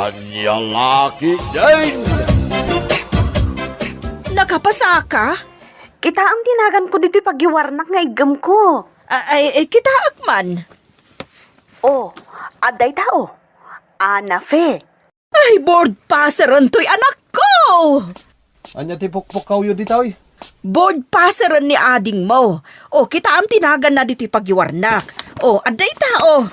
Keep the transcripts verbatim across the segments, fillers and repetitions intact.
Ania la ketdin? Nakapasaka? Kitaem ti naganko ditoy pagiwarnak nga iggemko. A-, ay, ay, kitaek man. Oh, adda ita, oh. Ana Fe. Ay, board passer-en toy anakko! Ania ti pukpukkawyo ditoy? Board passer-en ni adingmo. Oh, kitaem ti naganna ditoy pagiwarnak. Oh, adda ita, oh.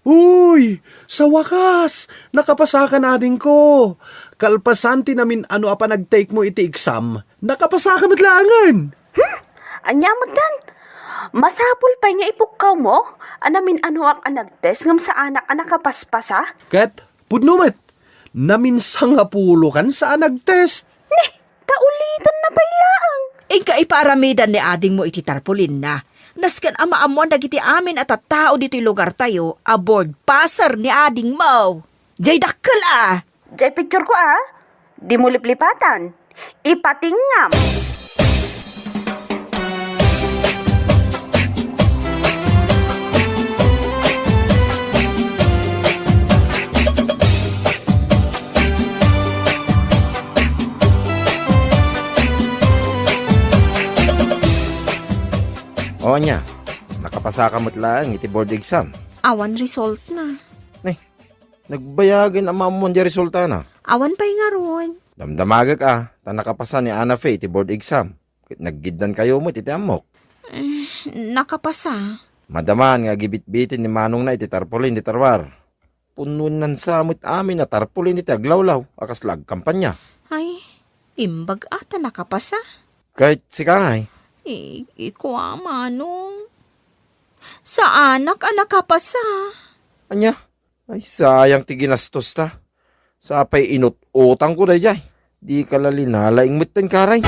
Uy, sa wakas, nakapasakan, adingko. Kalpasan ti namin-ano a panagtake mo iti exam, nakapasaka met laengen. Hmm? Ania met dan? Masapul pay nga ipukkawmo a namin-anoak a nag-test ngem saanak a nakapaspasa? Ket pudno met, naminsangapulokan sa a nag-test. Ni, ta ulitenna pay laeng. Inka ipaaramidan ni adingmo iti tarpulinna. Nasken a maammoan dagiti amin a tattao ditoy lugartayo a board passer ni adingmo. Jay dakkel a! Jay picture ko a! Dimo liplipatan. Ipatingngam! O ania, nakapasaka met laeng iti board exam. Awan resultna. Ni, nagbayagen a maammoan ti resultana. Awan pay ngarud. Damdamagek a, ta nakapasa ni Ana Fe iti board exam. Ket naggiddankayo met iti ammok. Eh, nakapasa. Madaman nga agibitbitin ni manongna iti tarpulin ti tarwar. Punnoennan sa met amin a tarpulin iti aglawlaw a kasla agkampanya. Ay, imbag a ta nakapasa. Ket sika ngay? I-, iko a manong. Saanak a nakapasa. Ania? Ay, sayang ti ginastosta. Sa pay inut-utangko daydiay. Dika la linalaing metten, Karen.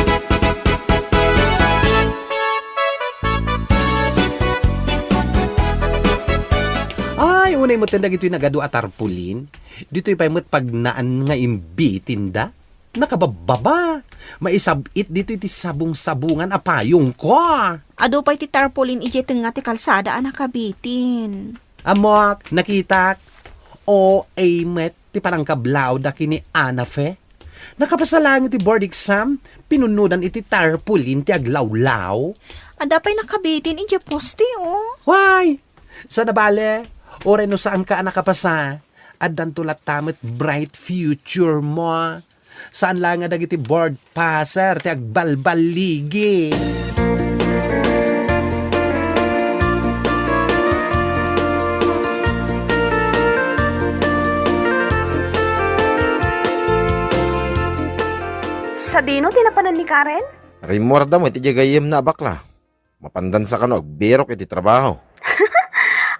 Ay, unay metten dagitoy nagadu a tarpulin. Ditoy pay met pagnaan nga imbitinda. Nakababbaba. Maisab-it ditoy ti sabong-sabongan a payongko. Adu pay ti tarpulin idiay tengnga ti kalsada a nakabitin. Ammok, nakitak. O A met ti panangkablaawda ken ni Ana Fe. Nakapasa laeng iti board exam, pinunnodan iti tarpaulin ti aglawlaw. Adda pay nakabitin idiay poste, oh. Why? Saan a bale, uray no saanka a nakapasa, addanto latta met bright future mo. Saan laeng a dagiti board passer ti agbalballigi. Sadino ti napanan ni Karen? Rimmuarda met idiay gayyemna a bakla. Mapandansa kano agbirok iti trabaho.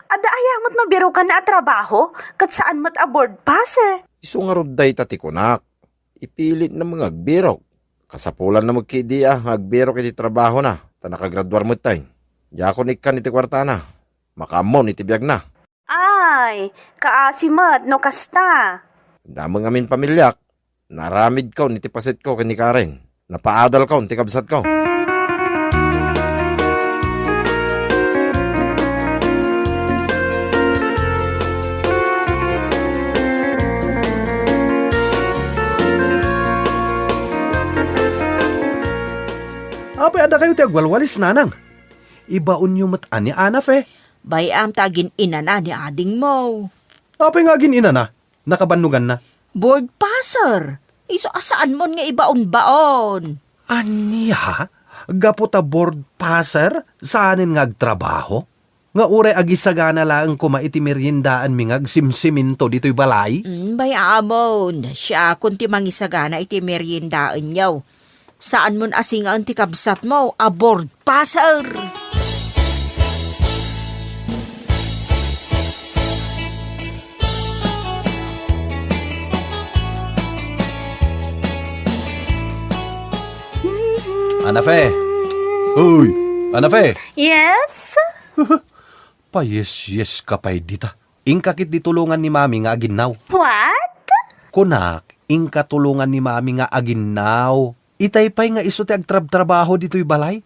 Adda aya met mabirokanna a trabaho, ket saan met a board passer? Isu ngarud dayta ti kunak. Ipilitna met nga agbirok. Kasapulanna met ketdi a nga agbirok iti trabahona, ta nakagraduar metten. Diakon ikkan iti kuartana. Makaammon iti biagna. Ay, kaasi met no kasta. Dameng amin pamiliak, naaramidkon iti pasetko ken ni Karen. Napaadalkon ti kabsatko. Apay a dakayo ti agwalwalis, nanang? Ibaonyo met a ni Ana Fe. Bay-am ta agin-inana ni adingmo. Apay nga agin-inana? Nakabannoganna? Board passer. Isu a saanmon nga ibaonbaon. Ania? Gapu ta board passer, saanen nga agtrabaho? Nga uray agisagana laeng koma iti meriendaanmi nga agsimsimento ditoy balay? Mm, bay-amon, siakon ti mangisagana iti meriendaenyo. Saanmon a singaen ti kabsatmo a board passer. Ana Fe! Uy! Ana Fe! Yes? Payesyes ka pay dita. Inka ketdi tulongan ni Mami nga aginnaw. What? Kunak, inka tulongan ni Mami nga aginnaw. Itay pay nga isu ti agtrabtrabaho ditoy balay.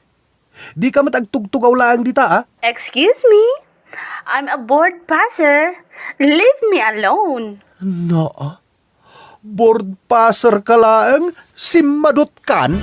Dika met agtugtugaw laeng dita, a? Excuse me? I'm a board passer. Leave me alone. Naa? Board passer ka laeng, simmadutkan?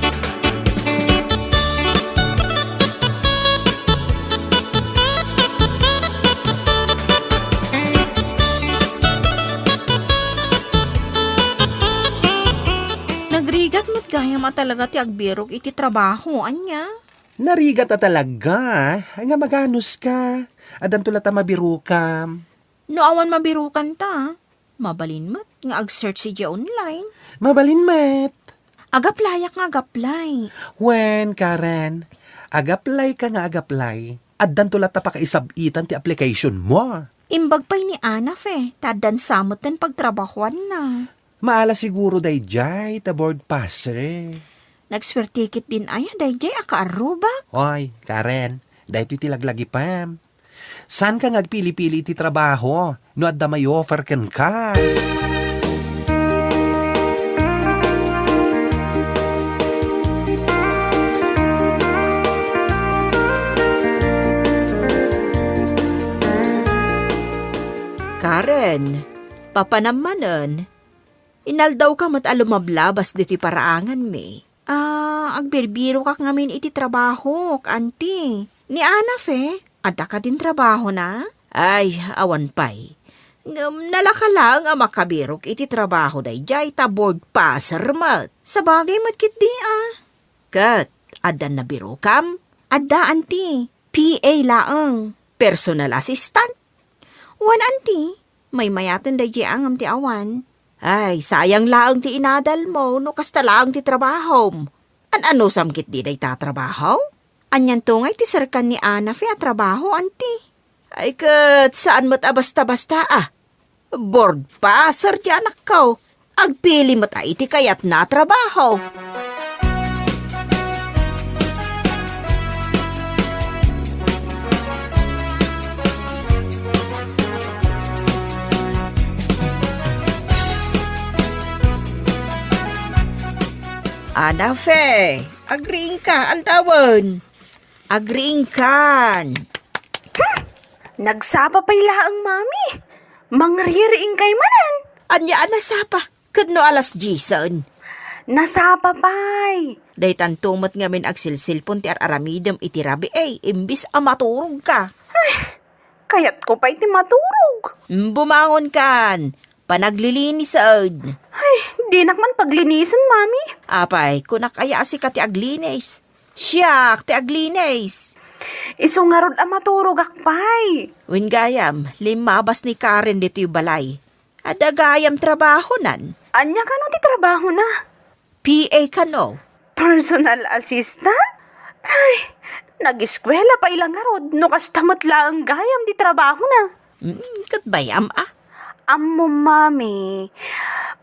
Nagrigat met gayam a talaga ti agbirok iti trabaho, ania? Narigat a talaga nga maganuska. Addanto latta mabirokam. No awan mabirokanta, mabalin met nga ag-search idiay online. Mabalin met. Ag-applyak nga ag-apply. Wen, Karen, ag-apply ka nga ag-apply. Addanto latta pakaisab-itan ti application mo. Imbag pay ni Anaf, ta addan sa metten pagtrabahoanna. Maala siguro daydiay ta board passer. Nagsuerte ketdin aya daydiay a kaarrubak? Oy, Karen, daytoy ti laglagipem. Saanka nga agpili-pili iti trabaho no adda may-offer kenka? Karen, papanam manen, inaldawka met a lumablabas ditoy paraanganmi. Ah, agbirbirokak ngamin iti trabahok, anti. Ni Anaf, adda kadin trabahona? Ay, awan pay. Ngem nalaka laeng a makabirok iti trabaho daydiay ta board passer met. Sabagay met ketdi a. Ket, addan nabirokam? Adda, anti. P A laeng. Personal assistant. Wen, anti, maymayaten daydiay a ngem ti awan. Ay, sayang laeng ti inadalmo no kasta laeng ti trabahom. An-anusam ketdi dayta a trabaho? Anianto ngay ti serkan ni Anaf a trabaho, anti? Ay, ket saan met a basta-basta a. Board passer ti anakko. Agpili met a iti kayatna a trabaho. Anafe, agriingka, aldawen. Agriingkan. Hmm, nagsapa pay laeng, Mami. Mangririingkay manen. Ania a nasapa? Ket no alas diesen? Nasapa pay. Daytanto met ngamin agsilsilpon ti ar-aramidem iti rabii, imbis a maturogka. Ay, kayatko pay ti maturog. Mm, bumangonkan. Panaglilinisan. Ay, dinak man paglinisen, Mami. Apay, kunak aya a sika ti aglinis? Siak ti aglinis. Isu ngarud a maturogak pay. Wen gayam, limmabas ni Karen ditoy balay. Adda gayam trabahonan. Ania kano ti trabahona? P A kano? Personal assistant? Ay, nag-eskuela pay la ngarud no kasta met laeng gayam ti trabahona. Mm, ket bayam a. Ammom, Mami,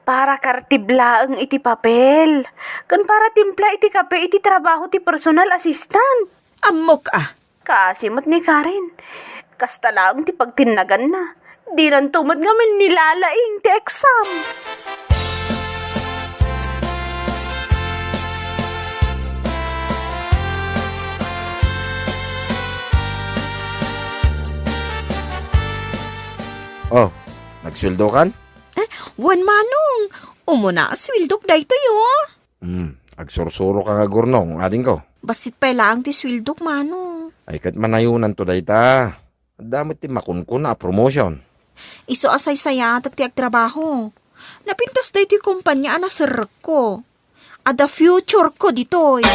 para kartib laeng iti papel, ken para timpla iti kape iti trabaho ti personal assistant. Ammok a. Kaasi met ni Karen. Kasta laeng ti pagtinnaganna. Dinanto met ngamin nilalaing ti exam. Oh, nagsueldokan? Eh, wen, Manong. Umuna a sueldok daytoy, oh. Hmm, agsursuro ka nga gurnong, adingko. Bassit pay laeng ti sueldok, Manong. Ay, ket manayonanto dayta. Adda met ti makunkuna a promotion. Isu a saysayatek ti agtrabaho. Napintas daytoy kompania a naserrekko. Adda future ko ditoy.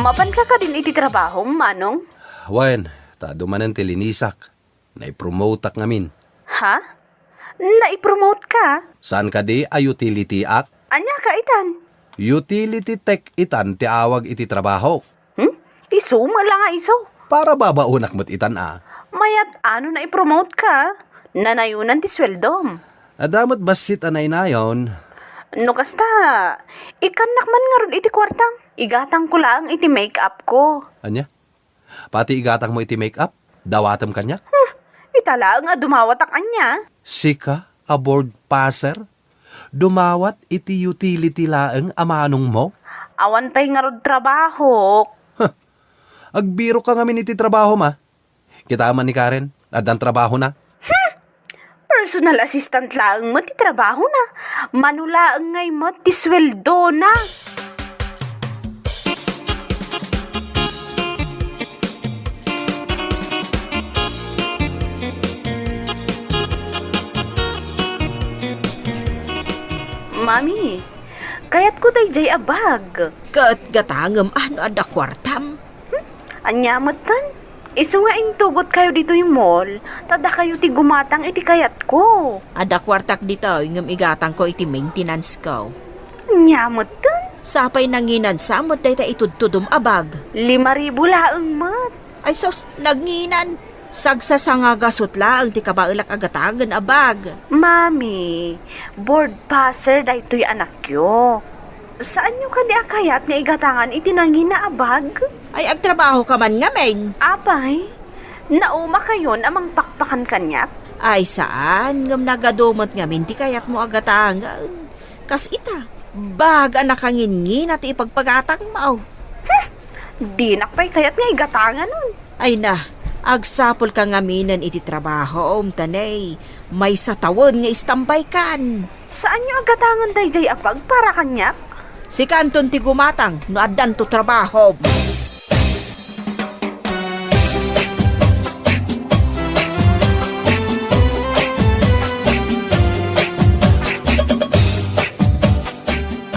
Mapanka kadin iti trabahom, Manong? Wen, ta adu manen ti linisak. Naipromoteak ngamin. Ha? Naipromote ka? Saan kadi a utility ak? Ania ka itan? Utility tech itan ti awag iti trabaho. Hmm? Isu met la nga isu. Para babaonak met itan a. Mayat a no naipromote ka, nanayonan ti sueldom. Adda met bassit a nainayon. No kasta, ikkannak man ngarud iti kuartam. Igatangko laeng iti make-up ko. Ania? Pati igatangmo iti make-up, dawatem kaniak? Hmm, ita laeng a dumawatak ania? Sika a board passer? Dumawat iti utility laeng a manongmo? Awan pay ngarud trabahok. Huh. Agbirok ka ngamin iti trabahom a. Kitaem man ni Karen, addan trabahona. Personal assistant laeng met ti trabahona. Mano laeng ngay met ti sueldona. Mami, kayatko daydiay a bag. Ket gatangem a no adda kuartam? Hmm? Ania metten? Isu nga intugotkayo ditoy mall, ta dakayo ti gumatang iti kayatko. Adda kuartak ditoy ngem igatangko iti maintenance ko. Ania metten? Sapay nanginansa met dayta itudtudom a bag. Lima ribu laeng met. Ay sus, nanginan. Sagsasangagasut laeng ti kabaelak a gatagen a bag. Mami, board passer daytoy anakyo. Saanyo kadi a kayat nga igatangan iti nangina a bag? Ay, agtrabaho ka man ngamin. Apay, nauma kayon a mangpakpakan kaniak? Ay, saan. Ngem nagadu met ngamin ti kayatmo a gatangen. Kas ita, bag a nakangingina ti ipagpagatangmo. Huh! Dinak pay kayat nga igatanganon. Ay na, agsapulka ngaminen iti trabahom, ta ne, maysa tawen nga istambaykan. Saanyo a gatangen daydiay a bag para kaniak? Sikanton ti gumatang no addanto trabahom.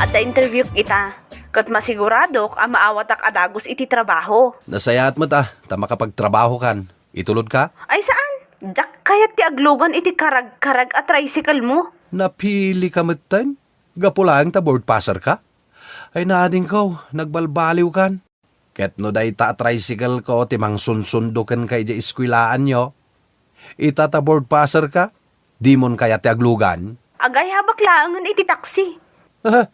Adda interviewk ita, ket masiguradok a maawatak a dagus iti trabaho. Nasayaat met a, ta makapagtrabahokan. Itulodka? Ay saan, diak kayat ti aglugan iti karagkarag a tricyclemo. Napilika metten? Gapu laeng ta board passerka? Ay nadingko, nagbalbaliwkan. Ket no dayta a tricycleko ti mangsunsundo kenka idiay eskuelaanyo, ita ta board passerka, dimon kayat ti aglugan? Agayabak laengen iti taksi. Aha,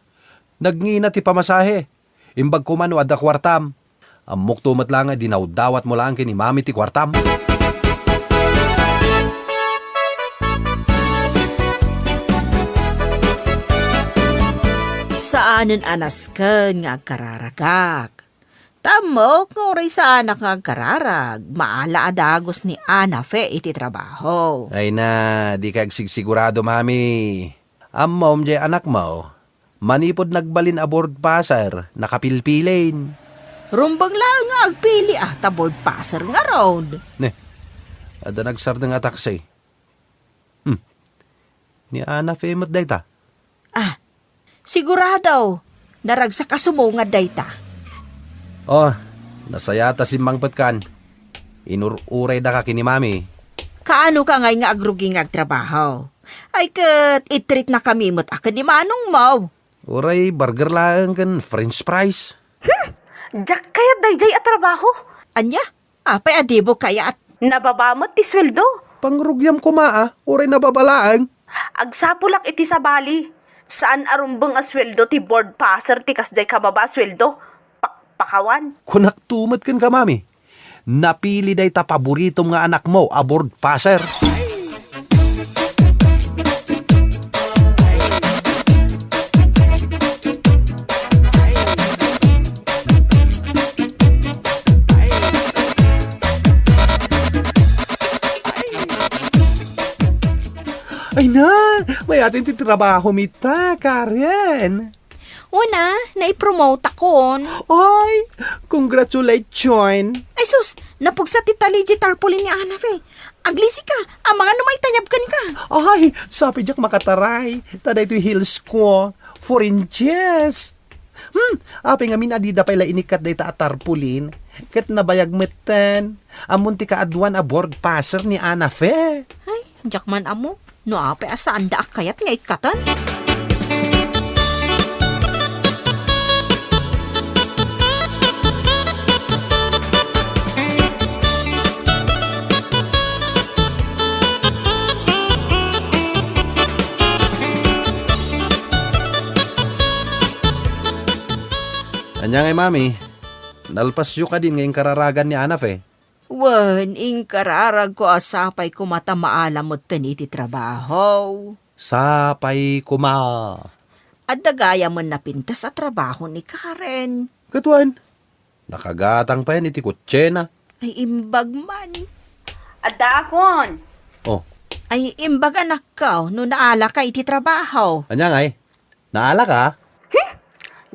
nagngina ti pamasahe. Imbagko man no adda kuartam. Ammokto met laeng a dinawdawatmo laeng ken ni Mami ti kuartam. Saanen a nasken nga agkararagak. Ta ammok nga uray saanak nga agkararag, maala a dagus ni Ana Fe iti trabaho. Ay na, dika agsigsigurado, Mami. Ammom, diay anakmo, manipud nagbalin a board passer, nakapilpilin. Rumbeng laeng nga agpili a ta board passer ngarud. Ne, adda nagsardeng a taksi. Hmm. Ni Ana Fe met dayta? Ah, sigurado, naragsak a sumungad dayta. Oh, nasayaat a simmangpetkan. Inur-uraydaka ken ni Mami. Kaano ka ngay nga agrugi nga agtrabaho? Ay ket itreatnakami met a ken ni manongmo. Uray burger laeng ken french fries. Hmm, diak kayat daydiay a trabaho. Ania? Apay a dimo kayat? Nababa met ti sueldo. Pangrugiam koma a, uray nababa laeng. Agsapulak iti sabali. Saan a rumbeng a sueldo ti board passer ti kasdiay kababa a sueldo. Pakpakawan. Kunakto met kenka, Mami. Napili dayta paboritom nga anakmo a board passer. Ay na, mayaten ti trabahom ita, Karen. Una, naipromote akon. Ay, congratulations. Ay sus, napugsa ti tali di tarpaulin ni Ana Fe. Aglisika, amangan no maitayab kenka. Ay, sapay diak makataray. Ta daytoy heels ko, four inches. Hmm, apay ngamin a dida pay la inikkat dayta a tarpaulin. Ket nabayag metten. Ammon ti kaaduan a board passer ni Ana Fe. Ay, diak man ammo. No apay a saanda a kayat nga ikkatan? Ania ngay, Mami? Nalpasyo kadin nga inkararagan ni Ana Fe? Wen, inkararagko a sapay koma ta maala metten iti trabaho. Sapay koma. Adda gayamen napintas a trabaho ni Karen. Ket wen, nakagatang payen iti kotsena. Ay, imbag man. Addaakon. Oh. Ay, imbag, anakko, no naalaka iti trabaho. Ania ngay? Naalaka? Hmm?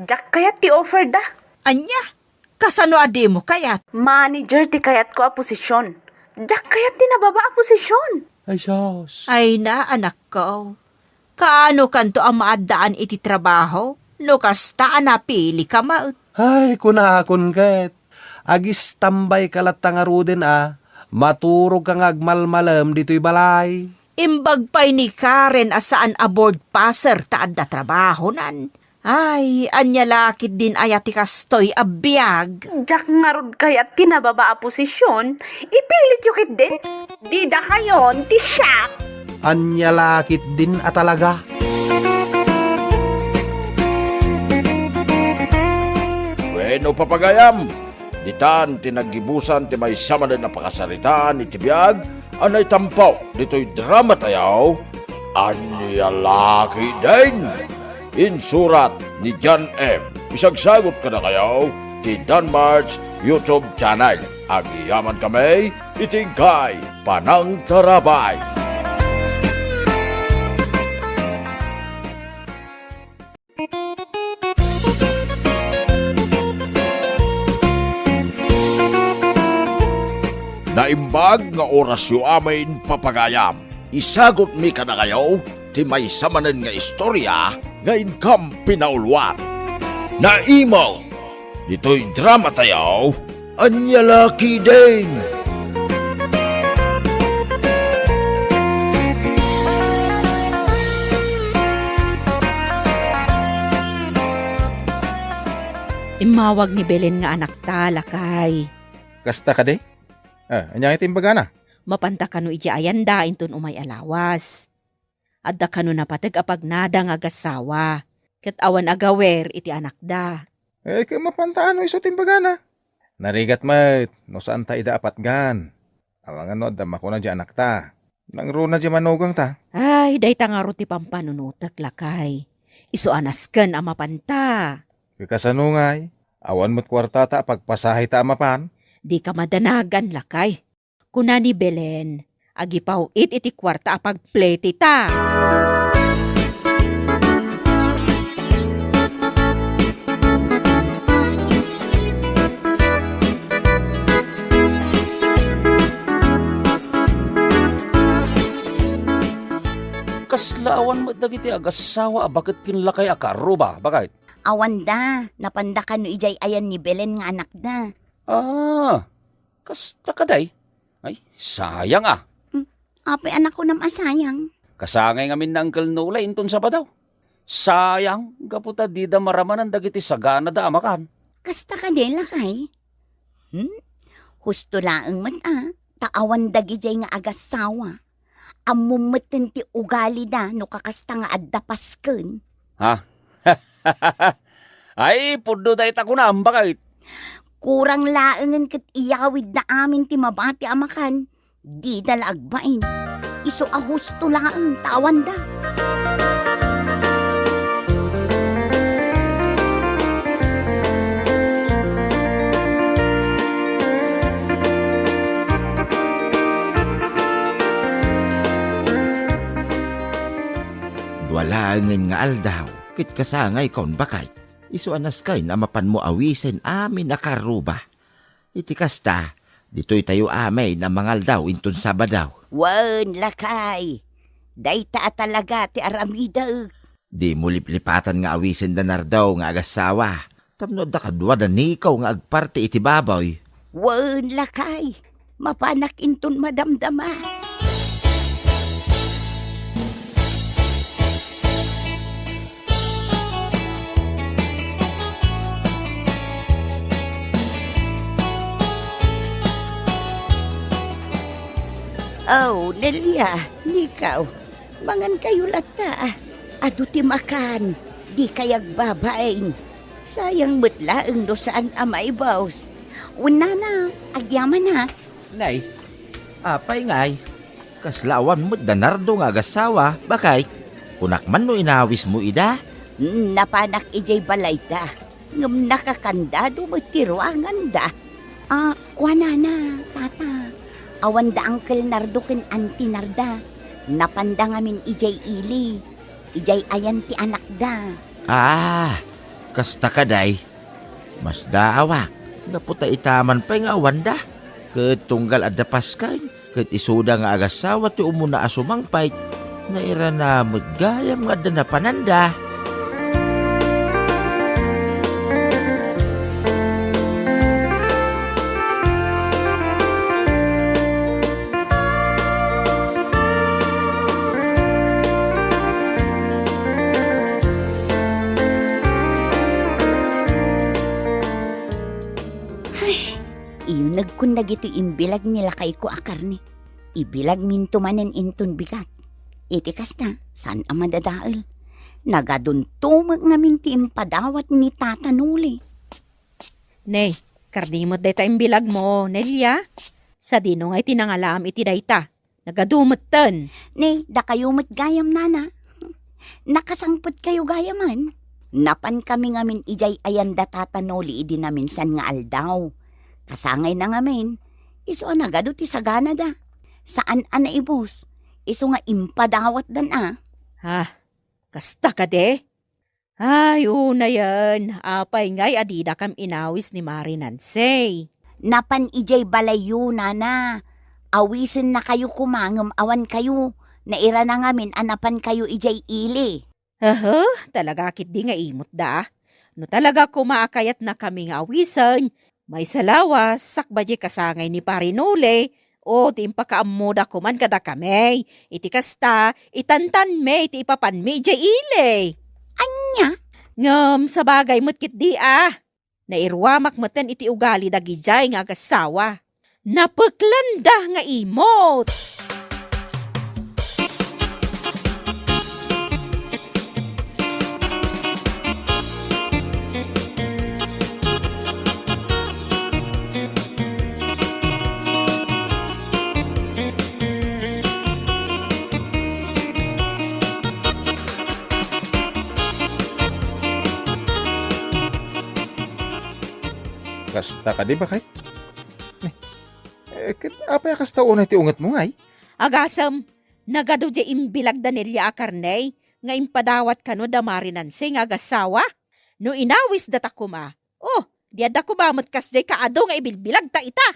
Diak kayat ti offer da. Ania? Kasano a dimo kayat? Manager ti kayatko a posisyon. Diak kayat ti nababa a posisyon. Ay, sus. Ay na, anakko. Kaano kanto a maaddaan iti trabaho no kasta a napili ka met? Ay, kunakon ket, agistambay ka latta ngaruden a maturog ka nga agmalmalem ditoy balay. Imbag pay ni Karen a saan a board passer ta adda trabahonan. Ay, ania la ketdin aya ti kastoy a biag? Diak ngarud kayat ti nababa a posisyon, ipilityo ketdin. Didakayon ti siak. Ania la ketdin a talaga? Wenno, papagayam, ditan ti naggibusan ti maysa manen a pakasaritaan iti biag a naitampo ditoy drama tayo, Ania la ketdin? Insurat ni John M. Isagsagut kadakayo ti Danmart's YouTube channel. Agyamankami iti inkay panangtarabay. Naimbag nga orasyo amin, papagayam. Isagutmi kadakayo ti maysa manen nga istoria nga inkam pinauluan. Naimbag ditoy drama tayo, Ania la ketdin? Immawag ni Belen nga anakta, lakay. Kasta kadi? Ah, ania ti imbagana? Mapanta kano idiay ayanda inton umay a lawas. Adda kano napateg a pagnada nga agassawa, ket awan agawer iti anakda. Eh, ket mapanta no isu ti imbagana? Narigat met no saanta ida a patgan. Amangan no adda makuna diay anakta. Nangruna diay manugangta. Ay, dayta ngarud ti pampanunotek, lakay. Isu a nasken a mapanta. Ket kasano ngay? Awan met kuartata a pagpasaheta a mapan? Dika madanagan, lakay. Kuna ni Belen, agipaw-it iti kuarta a pagpletita. Kasla awan met dagiti agassawa a baket ken lakay a kaarruba, baket? Awanda, napanda kano idiay ayan ni Belen nga anakda. Ah, kasta kadi? Ay, sayang a. Hmm, apay a nakunam a sayang? Kasangay ngamin ni Uncle Nola inton Sabado. Sayang, gapu ta dida maramanan dagiti saganada a makan. Kasta kadi, lakay? Hmm? Husto laeng met a, ta awan dagidiay nga agassawa. Ammom metten ti ugalida no kakasta nga adda pasken. Ha? Ay, pudno dayta kunam, baket. Kurang laengen ket iyawidda amin ti mabati a makan. Dida la agbain. Isu a husto laeng ta awanda. Dua laengen nga aldaw, ket kasangayko, baket. Isu a nasken a mapanmo awisen amin a kaarruba. Iti kasta, ditoytayo amin a mangaldaw inton Sabado. Wen, lakay, dayta a talaga ti aramidek. Dimo liplipatan nga awisen da Nardo nga agassawa, tapno adda kadua da Nico nga agparti iti baboy. Wen, lakay, mapanak inton madamdama. Oh, Nelia, Nico, mangankayo latta. Adu ti makan, dikay agbabain. Sayang met laeng no saan a maibus. Wen, nana, agyaman a. Nay, apay ngay? Kasla awan met da Nardo nga agassawa, baket? Kunak man no inawismo ida? Hmm, napanak idiay balayda. Ngem nakakandado met ti ruanganda. Ah, kuanana, tata. Awan da Uncle Nardo ken Auntie Narda. Napanda ngamin idiay ili. Idiay ayan ti anakda. Ah, kasta kadi. Masdaawak. Gapu ta itaman pay nga awanda. Ket tunggal adda pasken, ket isuda nga agassawa ti umuna a sumangpet, nairana met gayam nga adda napananda. Ay, iyunegkon dagitoy imbilag ni lakayko a karne. Ibilagminto manen inton bigat. Iti kasta, saan a madadael. Nagadunto met ngamin ti impadawat ni Tata Noli. Ne, karne met dayta imbilagmo, Nelia. Sadino ngay ti nangalaam iti dayta? Nagadu metten. Ne, dakayo met gayam, nana. Nakasangpetkayo gayamen. Napankami ngamin idiay ayanda Tata Noli idi naminsan nga aldaw. Kasangayna ngamin, isu a nagadu ti saganada. Saan a naibus, isu nga impadawatdan a. Ha? Kasta kadi? Ay, unayen, apay ngay a didakam inawis ni Mari Nancy? Napan idiay balayyo, nana. Awisennakayo koma ngem awankayo. Nairana ngamin a napankayo idiay ili. Aha, talaga ketdi nga imutda. No talaga koma a kayatnakami nga awisen, maysa lawas, sakbay diay kasangay ni Pari Noli, o ti impakaammoda koman kadakami. Iti kasta, itantanmi ti ipapanmi idiay ili. Ania? Ngem sabagay met ketdi a. Nairuamak metten iti ugali dagidiay nga agassawa. Napeklanda nga imot. Kasta kadi, baket? Eh, eh, ket apay a kasta unay ti ungetmo ngay? Agasem, nagadu diay imbilag da Nelia a karne nga impadawat kano da Mari Nancy nga agassawa? No inawisdata koma, oh, di adda koma met kasdiay kaadu nga ibilbilagta ita.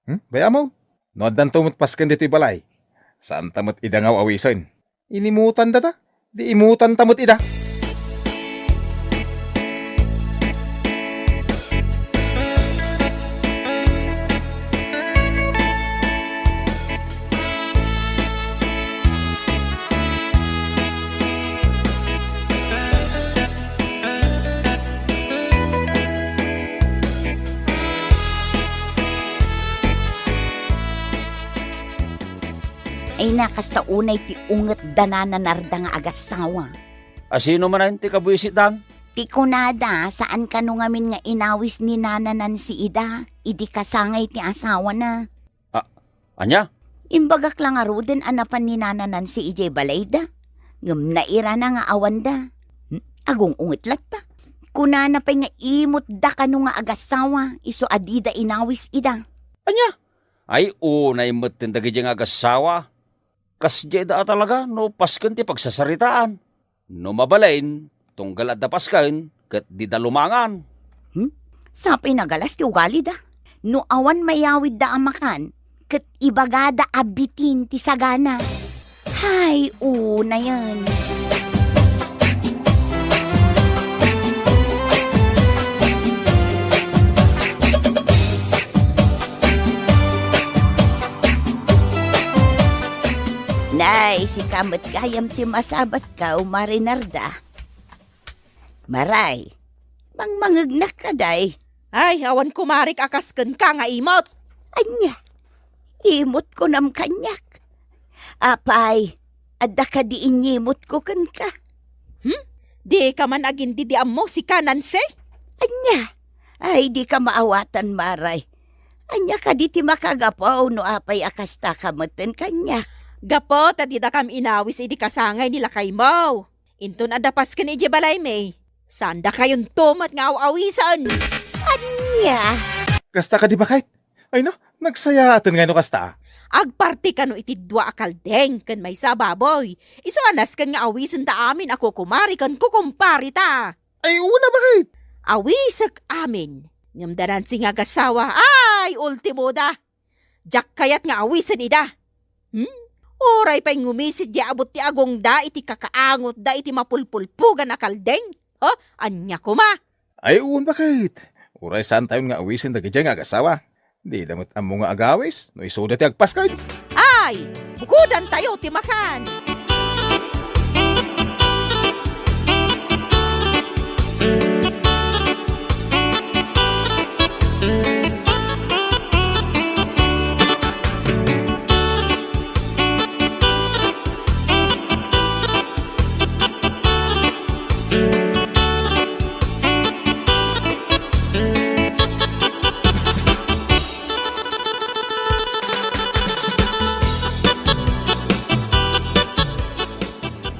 Hmm? Bay-am? No addanto met pasken ditoy balay, saanta met ida nga aw-awisen. Inimutandata? Di imutanta met ida. Ay na, kasta unay ti unget da Nana Narda nga agassawa. A sino manen ti kabuisitdan? Ti kunada, saan kano ngamin nga inawis ni Nana Nancy ida, idi kasangay ti asawana. A-, ania? Imbagak la ngaruden a napan ni Nana Nancy idiay balayda. Ngem nairana nga awanda. Hmm, agung-unget latta. Kunana pay nga imutda kano nga agassawa, isu a dida inawis ida. Ania? Ay, unay metten dagidiay nga agassawa. Kasdiay da a talaga no pasken ti pagsasaritaan. No mabalin, tunggal adda pasken, ket dida lumangan. Hmm? Sapay nagalas ti ugalida. No awan mayawidda a makan, ket ibagada a bitin ti sagana. Hay, unayen. Nay, sika met gayam ti masabat ka, Mari Narda. Maray, mangmangegnak kadi. Ay, awan kumarik a kas kenka nga imot. Ania? Imot kunam kaniak? Apay, adda kadi inyimotko kenka? Hmm? Dika man agindi di ammo, sika, Nancy? Ania? Ay, dika maawatan, Maray. Ania kadi ti makagapu no apay a kastaka metten kaniak? Gapu ta didakam inawis idi kasangay ni lakaymo. Inton adda pasken idiay balaymi, saan dakayonto met nga aw-awisen. Ania? Kasta kadi, baket? Ay na, nagsayaaten ngay no kasta. Agparti kano iti dua a kaldeng ken maysa a baboy. Isu a nasken nga awisenda amin a kukumare ken kukumpareta. Ay, una, bakit? Awisek amin. Ngem da Nancy nga agasawa, ay, ultimoda. Diak kayat nga awisen ida. Hmm? Uray pay ngumisit diay abut ti agongda iti kakaangotda iti mapulpulpugan a kaldeng. Oh, ania koma? Ay, wen, bakit? Uray saantayon nga awisen dagidiay nga agasawa. Dida met ammo nga agawis no isuda ti agpasken. Ay, bukodantayo ti makan.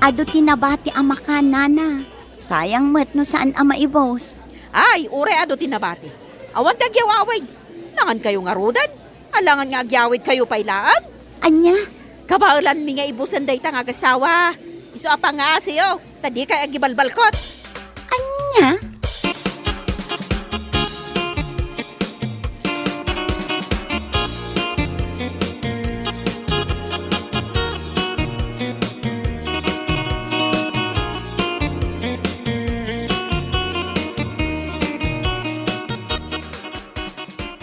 Adu ti nabati a makan, nana. Sayang met no saan a maibus. Ay, uray adu ti nabati. Awan ti agyawawid. Nangan kayo ngaruden? Alangan nga agyawid kayo pay laeng? Ania? Kabaelanmi nga ibusen dayta nga agasawa. Isu a pangaasiyo, ta dikay agibalbalkot. Ania?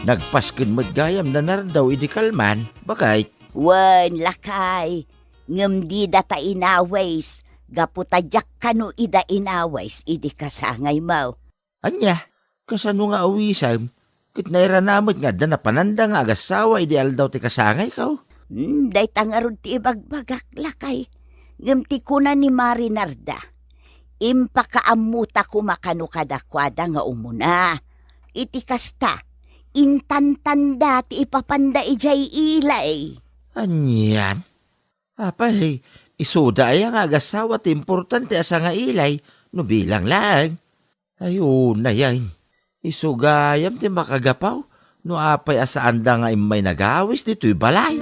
Nagpasken met gayam da Nardaw idi kalman, bakit? Wen, lakay, ngem didata inawis, gapu ta diak kano ida inawis idi kasangaymo. Ania? Kasano nga awisem? Ket nairana met nga adda napananda nga agasawa idi aldaw ti kasangayko? Hmm, dayta ngarud ti ibagbagak, lakay. Ngem ti kuna ni Mari Narda, impakaammota koma kano kadakuada nga umuna. Iti kasta, intantanda ti ipapanda idiay ilay. Anian? Apay, isuda aya nga agasawa ti importante a sangailay no bilang laeng? Ay, unay, ay. Isu gayam ti makagapu no apay a saanda nga immay nagawis ditoy balay.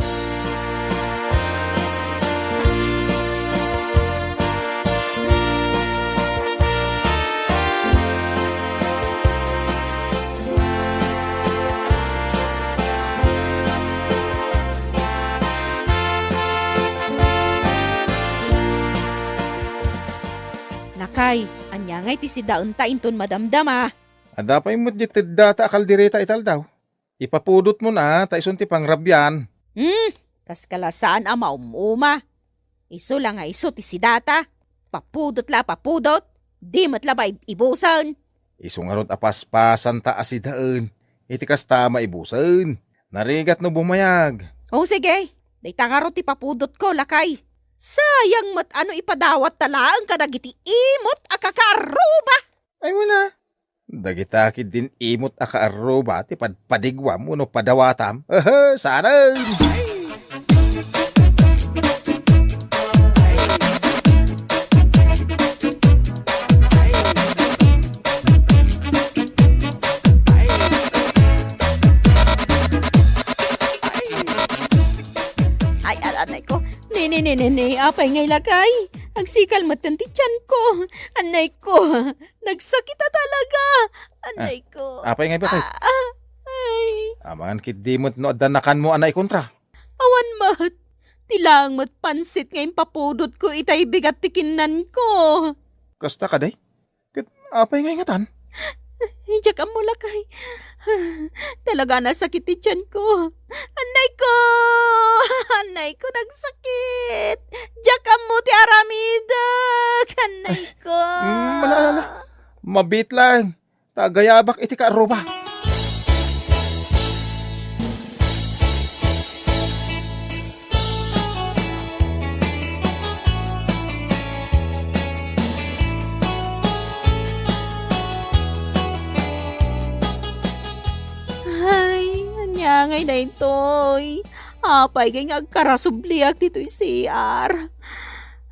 Lakay, ania ngay ti sidaenta inton madamdama? Adda pay met di teddata a kaldereta iti aldaw. Ipapudotmon a, ta isun ti pangrabian. Hmm, kas kala saan a maum-uma. Isu la nga isu ti sidata. Papudot la, papudot. Di met la ba ib-, ibusen? Isu ngarud a paspasanta a sidaen. Iti kasta a maibusen. Narigat no bumayag. O, sige. Dayta ngarud ti papudotko, lakay. Sayang met a no ipadawatta laeng kadagiti imot a kakaarruba. Ay, wala. Dagita ketdin imot a kaarruba ti padpadiguam wenno padawatam. Ehe, saanen! Ay, alanay ko. Ne, ne, ne, ne, ne. Apay ngay lakay? Agsikal metten ti tianko. Anay ko. Nagsakit a talaga. Anay ko. Ah, apay ngay, bakit? Ah, ah, ay. Amangan ketdi met no adda nakanmo a naikontra. Awan met. Ti laeng met pansit nga impapudotko itay bigat ti kinnanko. Kasta kadi? Ket apay ngay ngatan? Diak ammo lakay. Talaga nasakit ti tianko. Anay ko! Anay ko, nagsakit! Diak ammo ti aramidek! Anay ko! Mm, ala, ala, ala. Mabiit lang. Ta agayabak iti kaarruba. Ay, ania ngay daytoy? Apay ngay nga agkarasubliak ditoy C R?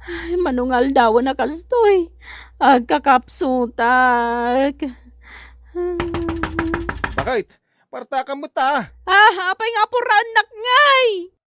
Ay, mano nga aldawen a kastoy? Agkakapsutak. Bakit? Partakam met ta. Ah, apay nga apuraennak ngay?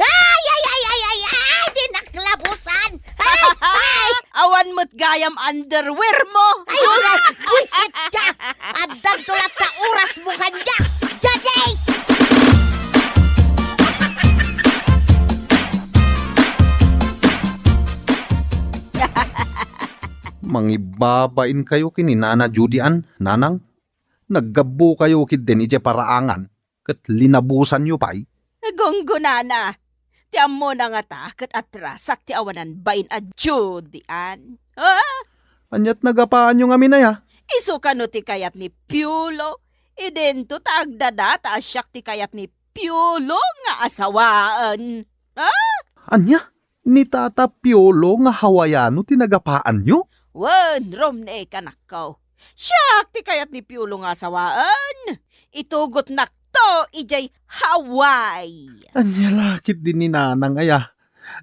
Ay, ay, ay, ay, ay, ay, di naklabusan. Ay, ay. Awan met gayam underwear mo. Ay, uray, buisit ka. Addanto latta oras mo kanya. Jajay! Mangibabain kayo ken ni Nana Judy Ann, Nanang. Naggabbo kayo ketdin idiay paraangan, ket linabusanyo pay. Gunggonana, ti ammona ngata ket atrasak ti awanan bain a Judy Ann. Ah? Ania't nagapaanyo ngamin aya? Isu kano ti kayat ni Piolo? Idinto ta agdadata a siak ti kayat ni Piolo nga asawaen. Ah? Ania? Ni Tata Piolo nga Hawaiano ti nagapaanyo? Wen, Romney, kanakko. Siak ti kayat ni Piolo nga asawaen. Itugotnakto idiay Hawaii. Ania la ketdin ni Nanang aya?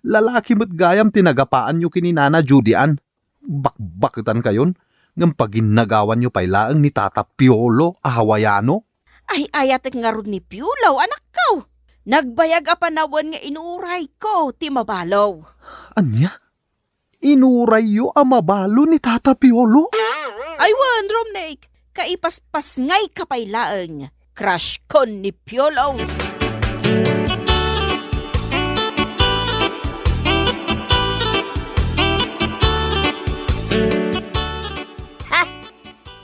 Lalaki met gayam ti nagapaanyo ken ni Nana Judy Ann. Bakbaketan kayon, ngem paginnagawanyo pay laeng ni Tata Piolo a Hawaiano. Ay-ayatek ngarud ni Piolo, anakko. Nagbayag a panawen nga inurayko ti mabalo. Ania? Inurayyo a mabalo ni Tata Piolo? Ay wen, Romney, kaipaspasngayka pay laeng. Crush kon ni Piolo. Ha!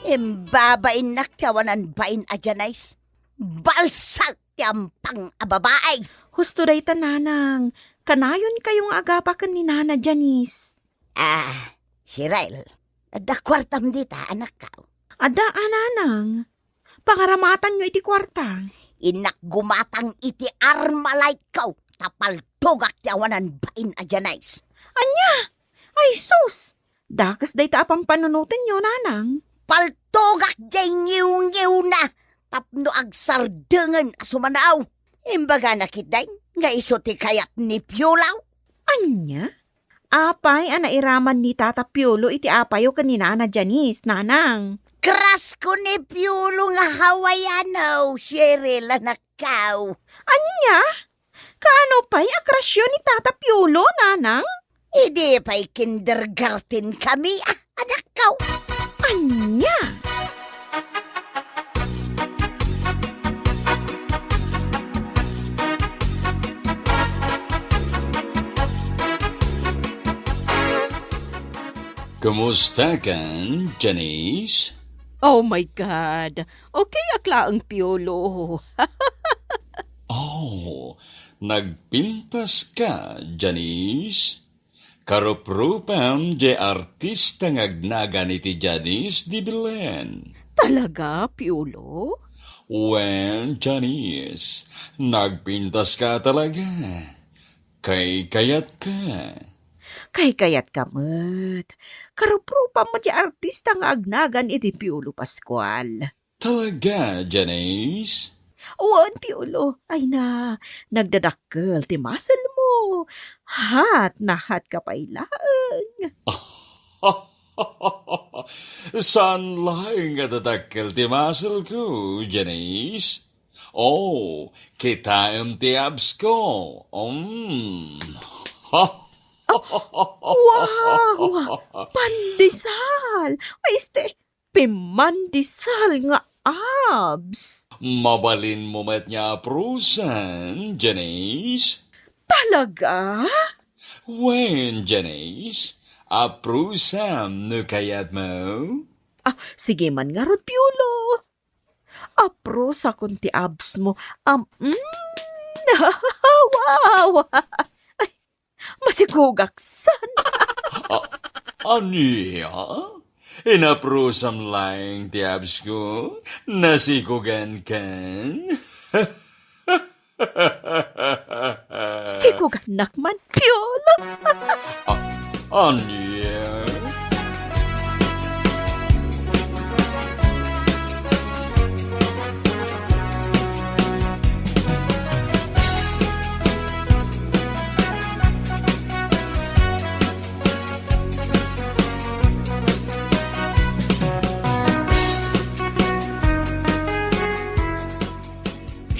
Imbabainnak ti awanan bain a Janice. Balsak ti ampang a babai. Husto dayta, Nanang. Kanayon kayo nga agapaken ni Nana Janice. Ah, Cheryl, adda kuartam dita, anakko? Adda a, Nanang. Pangaramatanyo iti kuarta. Innak gumatang iti Armalite ko. a paltogak ti awanan bain a Janice. Ania? Ay sus! Dakes dayta a pampanunotenyo, nanang. Paltogak diay ngiwngiwna tapno agsardengen a sumanaw. Imbagana ketdin nga isu ti kayat ni Piolo. Ania? Apay a nairaman ni Tata Piolo iti apayo ken ni Nana Janice, nanang? Crush ko ni Piolo nga Hawaiano, Cheryl, anakko. Ania? Kaano pay a crushyo ni Tata Piolo, nanang? Idi pay kindergarten kami, ah, anakko. Ania? Kumusta kan, Janice? Oh my God! Okay ak laeng, Piolo. Oh, nagpintas ka, Janice? Karuprupam diay artista nga agnagan iti Janice de Belen. Talaga, Piolo? Wen, Janice, nagpintas ka talaga. Kaykayat ka. Kaykayat ka met. Karuprupam met diay artista nga agnagan iti Piolo Pascual. Talaga, Janice? Wen, Piolo. Ay na, nagdadakkel ti muscle mo. Hot na hot ka pay laeng. Saan laeng nga dadakkel ti muscle ko, Janice? Oh, kitaem ti abs ko. Mm. Wow! Pandesal! Ay, este, pimandesal nga abs! Mabalin mo met nga aprosan, Janice? Talaga? Wen, Janice, aprosam no kayat mo. Ah, sige man ngarud, Piolo. Aprosakon ti abs mo. Am, mm. Wow! Ay, masikogak san. A-, ania? Inaprosam laeng ti abs ko? Nasikogan kan? Sikogannak man, Piolo. A-, ania?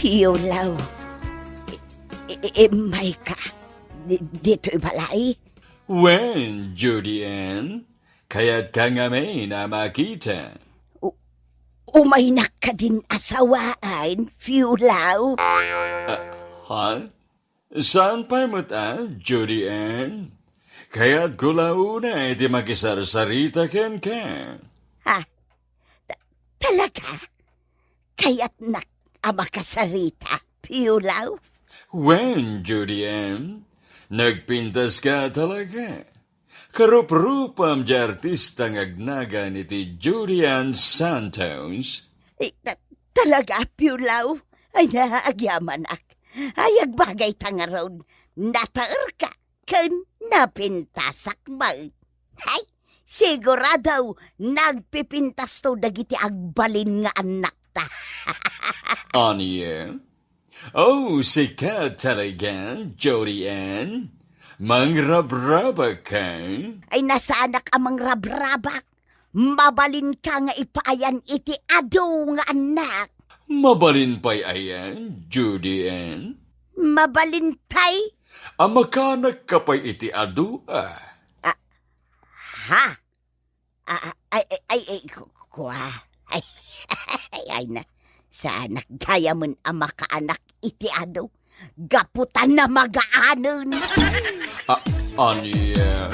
Piolo, i-, i-, immayka. Di-, ditoy balay? Wen, Judy Ann, kayatka ngamin a makita. U-, umaynak kadin a sawaan, Piolo? Ah, ha? Saan pay met a, Judy Ann? Kayatko la unay ti makisarsarita kenka. Ha? Ta-, talaga? Kayatnak a makasarita, Piolo? Wen, Judy Ann, nagpintas ka talaga. Karuprupam diay artista nga agnagan iti Judy Ann Santos. Eh, ta-, talaga, Piolo? Ay, na, agyamanak. Ay, agbagayta ngarud. Nataerka ken napintasak met. Hay, sigurado, nagpipintasto dagiti agbalin nga annakta. Ania? Oh, sika talaga, Judy Ann? Mangrabrabak ka? Ay, na saanak a mangrabrabak. Mabalinka nga ipaayan iti adu nga annak. Mabalin pay ayan, Judy Ann? Mabalin pay? A makaanakka pay iti adu, a? Ah, ha? Ah, ah, ay, ay, ay, ay, ku-, kua. Ay, ay, ay na. Saanak gayamen a makaanak iti adu. Gapu ta namagaanen. A-, ania?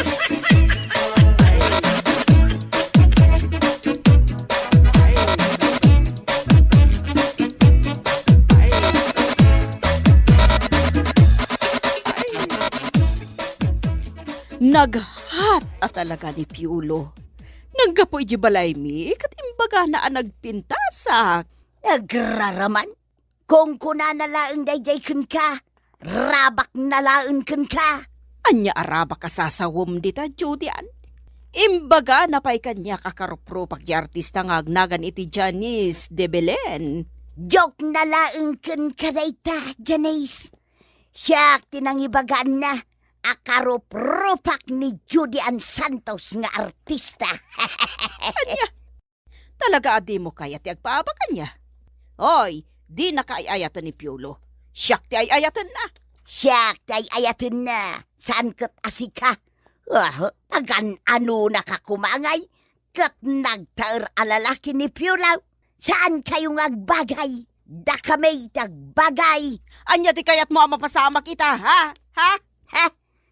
Naghat a talaga ni Piolo. Naggapu idiay balaymi, ket imbagana a nagpintasak. Agraraman, kunkunana laeng daydiay kenka. Rabakna laeng kenka. Ania a rabak a sasawem dita, Judy Ann? Imbagana pay kaniak a karuprupak ti artista nga agnagan iti Janice de Belen. Joke na laeng kenka dayta, Janice. Siak ti nangibagaanna a karuprupak ni Judy Ann Santos nga artista. Ania? Talaga a dimo kayat ti agpaabak kaniak? Oy, dinaka ay-ayaten ni Piolo. Siak ti ay-ayatenna. Siak ti ay-ayatenna. Saan ket a sika? Ah, pagan-anonaka koma ngay ket nagtaer a lalaki ni Piolo. Saan kayo nga agbagay? Dakami ti agbagay. Ania ti kayatmo a mapasamak ita, ha? Ha? Ha?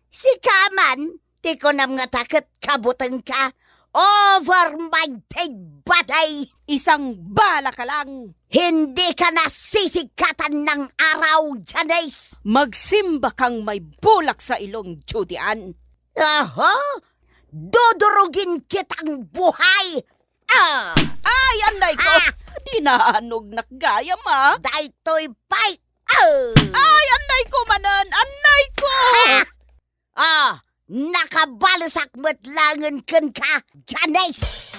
Sika man, ti kunam nga ta ket kabutengka. Over my dead body! Isang bala ka lang! Hindi ka nasisigkatan ng araw, Janice! Magsimba kang may bulak sa ilong, Judy Ann. Aha! Dudurugin kitang buhay! Ah! Ay, anday ko! Ah! Inaanognak gayam, ah! Daytoy pay! Ah! Ay, anday ko manen! Anday ko! Ah! Ah! Nakabalesak met laengen kenka, Janice!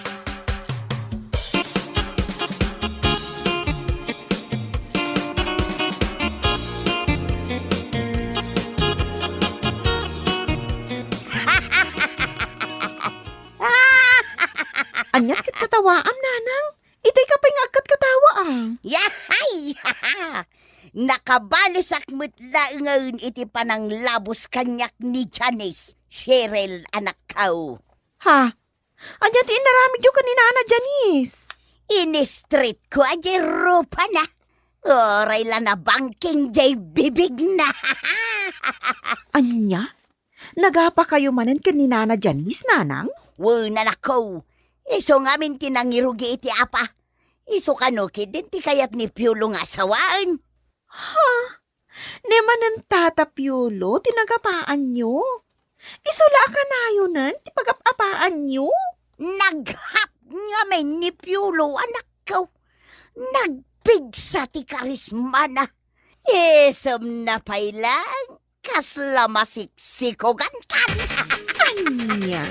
Ania ti katawaam, nanang? Itay ka pay nga agkatkatawa, ah. Yahay! Nakabalesak met laengen iti pananglabos kaniak ni Janice, Cheryl, anakko. Ha? Ania ti inaramidyo ken ni Nana Janice? Inistritko a diay rupana. Uray la nabangking diay bibigna. Ania? Nagapakayo manen ken ni Nana Janice, nanang? Wen, anakko. Isu ngamin ti nangirugi iti apa. Isu kano ketdin ti kayat ni Piolo nga asawaen. Ha? Ni manen Tata Piolo ti nagapaanyo? Isu la a kanayonen ti pagap-apaanyo? Naghat ngamin ni Piolo, anakko. Nagpigsa ti karismana. Isemna pay laeng. Kasla masiksikogankan. Ania?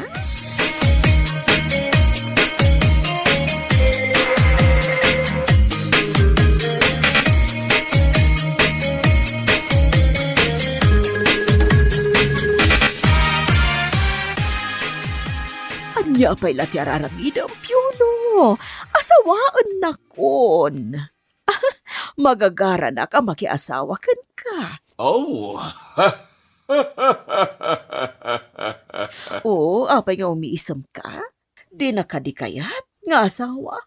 Ania pay la ti ar-aramidem, Piolo? Asawaennakon. Magagaranak a makiasawa kenka. Oh. Oo, apay nga umiisemka? Dina kadi kayat nga asawa?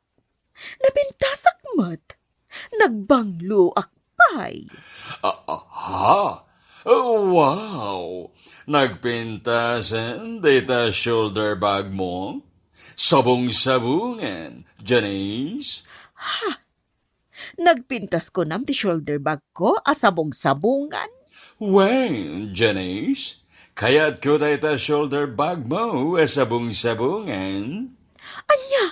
Napintasak met. Nagbangloak pay. Ah, aha. Wow! Nagpintasen dayta shoulder bag mo? Sabong-sabongan, Janice? Ha? Nagpintas kunam ti shoulder bag ko a sabong-sabongan? Wen, Janice, kayatko dayta shoulder bag mo a sabong-sabongan. Ania?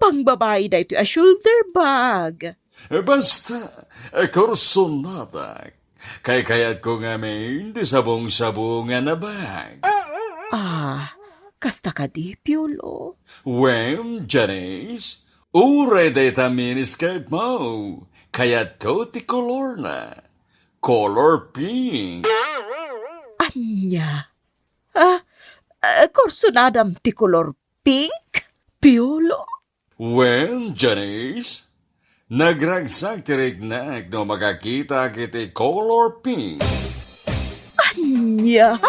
Pangbabai daytoy a shoulder bag? Basta, kursonadak. Kaykayatko ngamin ti sabong-sabongan a bag. Ah, kasta kadi, Piolo? Wen, Janice, uray dayta miniskirt mo. Kayatko ti kolorna. Color pink. Ania? Ah, ah, kursonadam ti kolor pink, Piolo? Wen, Janice, nagragsak ti riknak no makakitak iti color pink. Ania?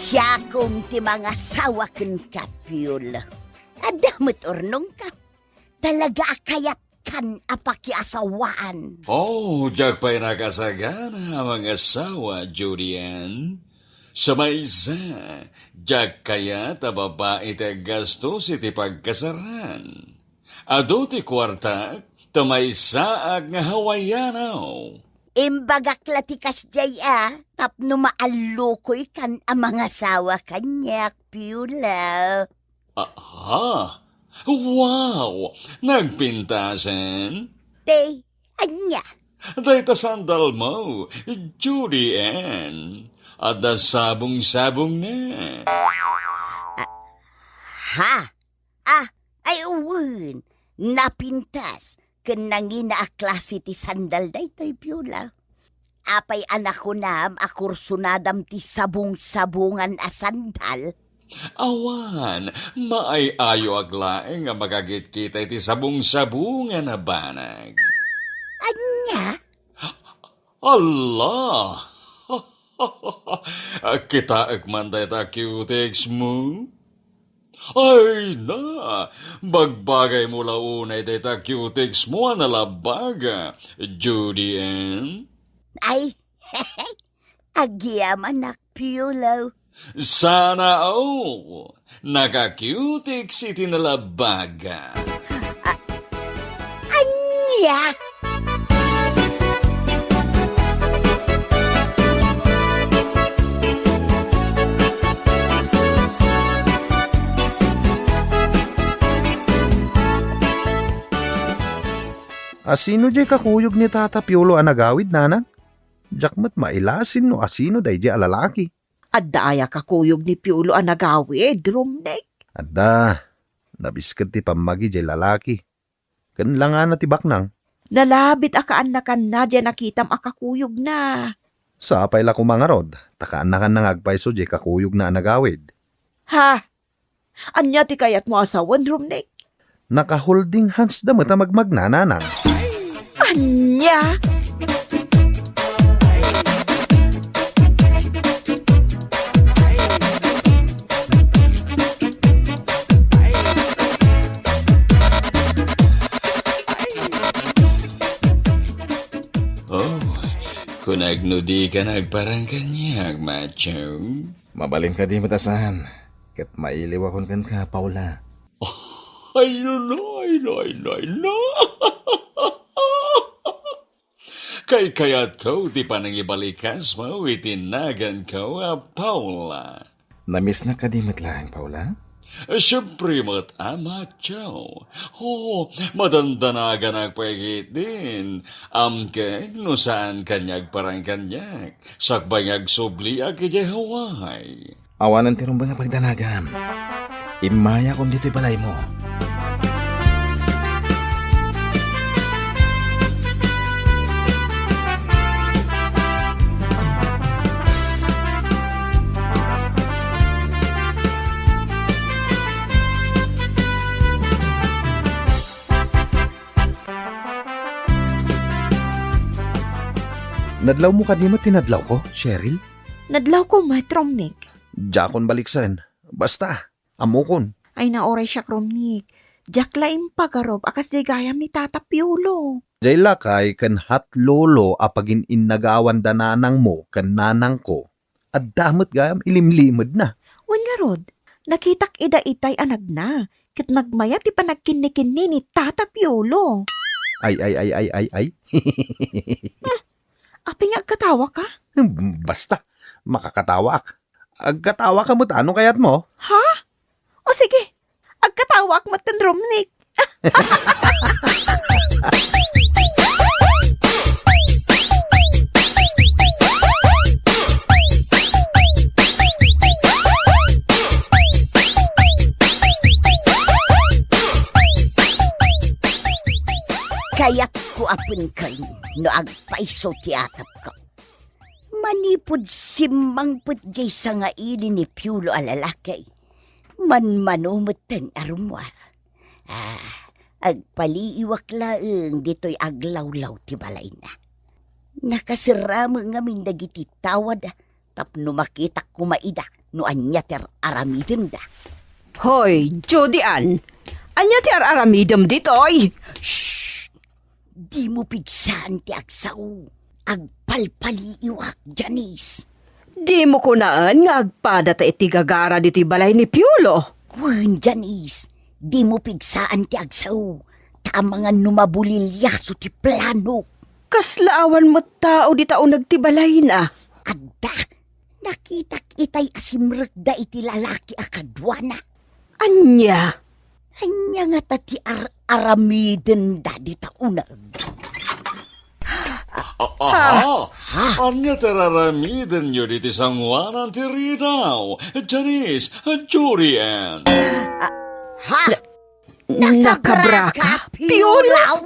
Siakon ti mangasawa kenka, Piolo. Adda met urnongka. Talaga a kayatkan a pakiasawaan. Oh, diak pay nakasagana a mangasawa, Judy Ann. Sa maysa, diak kayat a babai ti aggastos iti pagkasaran. Adu ti kuartak, ta maysaak nga Hawaiano. Imbagak la ti kasdiay a, tapno maallukoykan a mangasawa kaniak, Piolo. Aha! Wow! Nagpintasen? Te, ania? Dayta sandalmo, Judy Ann. Adda sabong-sabongna. Ah, ha? Ah, ay, wen. Napintas ken nangina a klase ti sandal daytoy, Piolo. Apay a nakunam a kursunadam ti sabong-sabongan a sandal? Awan, maay-ayoak laeng a makakitkita iti sabong-sabongan a banag. Ania? Allah! Kitaek man dayta cutex mo? Ay na! Bagbagaymo la unay dayta cutex mo a nalabbag, Judy Ann. Ay, agyamanak, Piolo. Sana all! Naka-cutex iti nalabbag. A-, ania? Asino diay kakuyog ni Tata Piolo a nagawid, nanang? Diak met mailasin no asino daydiay a lalaki. Adda aya kakuyog ni Piolo a nagawid, Romnek? Adda. Nabisked ti pammagi diay lalaki. Ken langana ti baknang. Nalabit a kaannakanna diay nakitam a kakuyogna. Sapay la koma ngarud, ta kaannakanna nga agpayso diay kakuyogna a nagawid. Ha? Ania ti kayatmo a sawen, Romnek? Naka-holding hands da met a magmagna, nanang. Ania? Oh, kunak no dika nagparang kaniak, macho. Mabalin kadi met a saan, ket mailiwakon kenka, Paula. Ay, no, no, ay, no, ay, no, ay, no. Kaykayatko ti panangibalikasmo iti naganko a Paula. Namisnak kadi met laeng, Paula? Siempre met, Ama Joe. Ho, madandanaganak pay ketdin. Amkek no saan kaniak parang kaniak. Sakbay nga agsubliak idiay Hawaii. Awanen ti rumbeng a pagdanagam. Immayakon ditoy balaymo. Nadlawmo kadi met ti nadlawko, Cheryl? Nadlawko met, Romnek. Diakon baliksen. Basta, ammokon. Ay, nauray siak, Romnek. Diak la impagarup a kasdiay gayam ni Tata Piolo. Diay lakay ken hat lolo a pagin-innagawan da nanangmo ken nanangko. Adda met gayam ilimlimedna. Wen ngarud, nakitak ida itay a nagna, ket nagmayat ti panagkinnikinni ni Tata Piolo. Ay, ay, ay, ay, ay, ay. Apay nga agkatawaka? Hmm, basta, makakatawak. Agkatawaka met, ano kayatmo? Ha? O sige, agkatawak met ken Romnek. Kayatko a penken no agpayso ti atapko. Manipud simmangpet diay sangaili ni Piolo a lalaki, manmano metten a rummuar. Ah, agpaliiwak laeng ditoy aglawlaw ti balayna. Nakaserramo ngamin dagiti tawad tapno makitak koma ida no ania ti ar-aramidenda. Hoy, Judy Ann! Ania ti ar-aramidem ditoy? Shh! Dimo pigsaan ti agsao. Agpalpaliiwak, Janice. Dimo kunaen nga agpadata iti gagara ditoy balay ni Piolo? Wen, Janice. Dimo pigsaan ti agsao. Ta amangan no mabuliliaso ti plano. Kasla awan met tao dita uneg ti balayna. Adda, nakitak itay a simrekda iti lalaki a kaduana. Ania? Ania ngata ti ar-, aramidenda dita uneg? A-, aha? Ania ti ar-aramidenyo diti sangoanan ti ridaw, Janice, Judy Ann? Ha? Nakabraka, Piolo?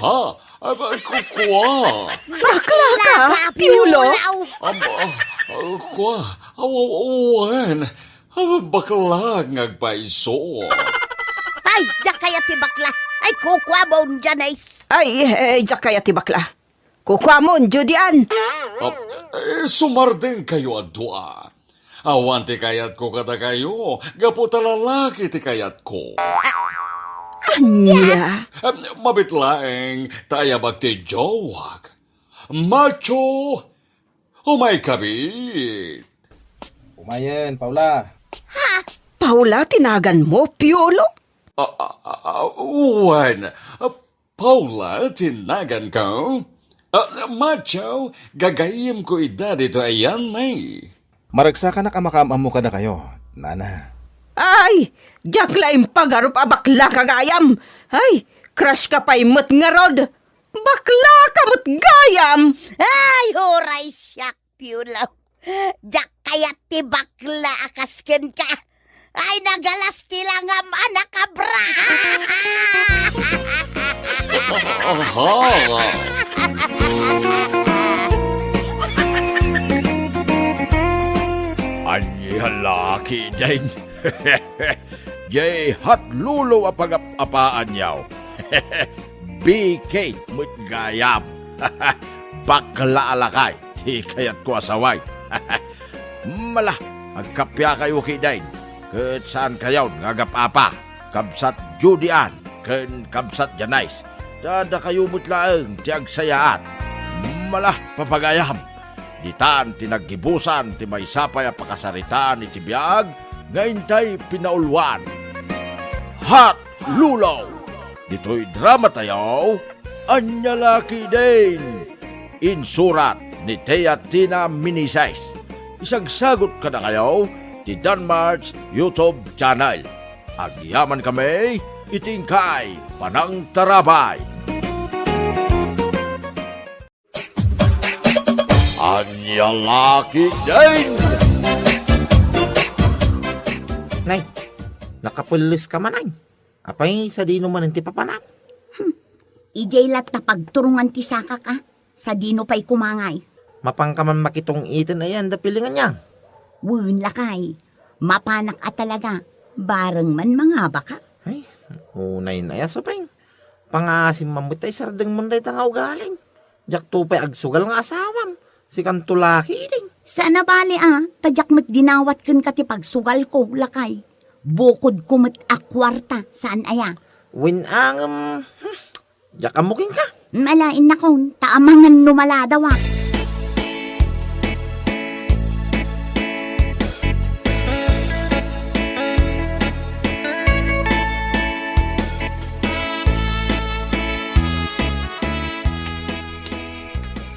Ha? Aba, ku-, kua. Bakla ka, Piolo? Aba, ah, kua. Aw-, aw-, awan. Aba, bakla nga agpayso. Ay, diak kayat ti bakla. Ay, kukuamon, Janice. Ay, eh, diak kayat ti bakla. Kukuamon, Judy Ann. Ah, eh, sumardeng kayo a dua. Awan ti kayatko kadakayo, gapu ta lalaki ti kayatko. Ania? Em, mabit laeng ta ayabak ti jowak. Macho! Umay kabit! Umayen, Paula. Paula ti naganmo, Piolo? Ah, ah, ah, wen, ah, Paula ti naganko. Ah, Macho, gagayyemko ida ditoy a Yanmay. Maragsakanak a makaam-ammo kadakayo, nana. Ay, diak la impagarup a baklaka gayam. Ay, crush ka pay met ngarud. Baklaka met gayam. Ay, uray siak, Piolo. Diak kayat ti bakla a kas kenka. Ay, nagalas ti langam a nakabra! Aha! Ania la ketdin? Jay hatlulo a pagap-apaanyo. B K met gayam. Bakla a lakay ti kayatko a saway. Mala, agkappiakayo ketdin, ket saankayon nga agap-apa, kabsat Judy Ann ken kabsat Janice, ta dakayo met laeng ti agsayaat. Mala, papagayam, ditan ti naggibusan ti maysa pay a pakasaritaan iti biag nga intay pinauluan. Hatlulo! Ditoy dramatayo, Ania la ketdin? Insurat ni Tia Tina Meneses. Isagsagut kadakayo ti Danmart's YouTube channel. Agyamankami iti inkay panangtarabay. Ania la ketdin? Nay, nakapelles ka man, ay. Apay, sadino manen ti papanam? Hmm. Idiay latta pagturungan ti sakak a. Sadino pay kumangay? Mapanka man makitong-iten a yan da pilingan niya. Wen, lakay. Mapanak a talaga. Bareng man mangabaka. Ay, unay na ya, Supeng. Pangaasim man met ay sardeng man dayta nga ugalim. Diakto pay agsugal nga asawam. Sikanto la ketdin. Saan a bale a, ta diak met dinawat kenka ti pagsugalko, lakay. Bukodko met a kuarta, saan aya? Wen, ngem, hmm, diak ammo kenka. Ala, innakon, ta amangan no maladawa.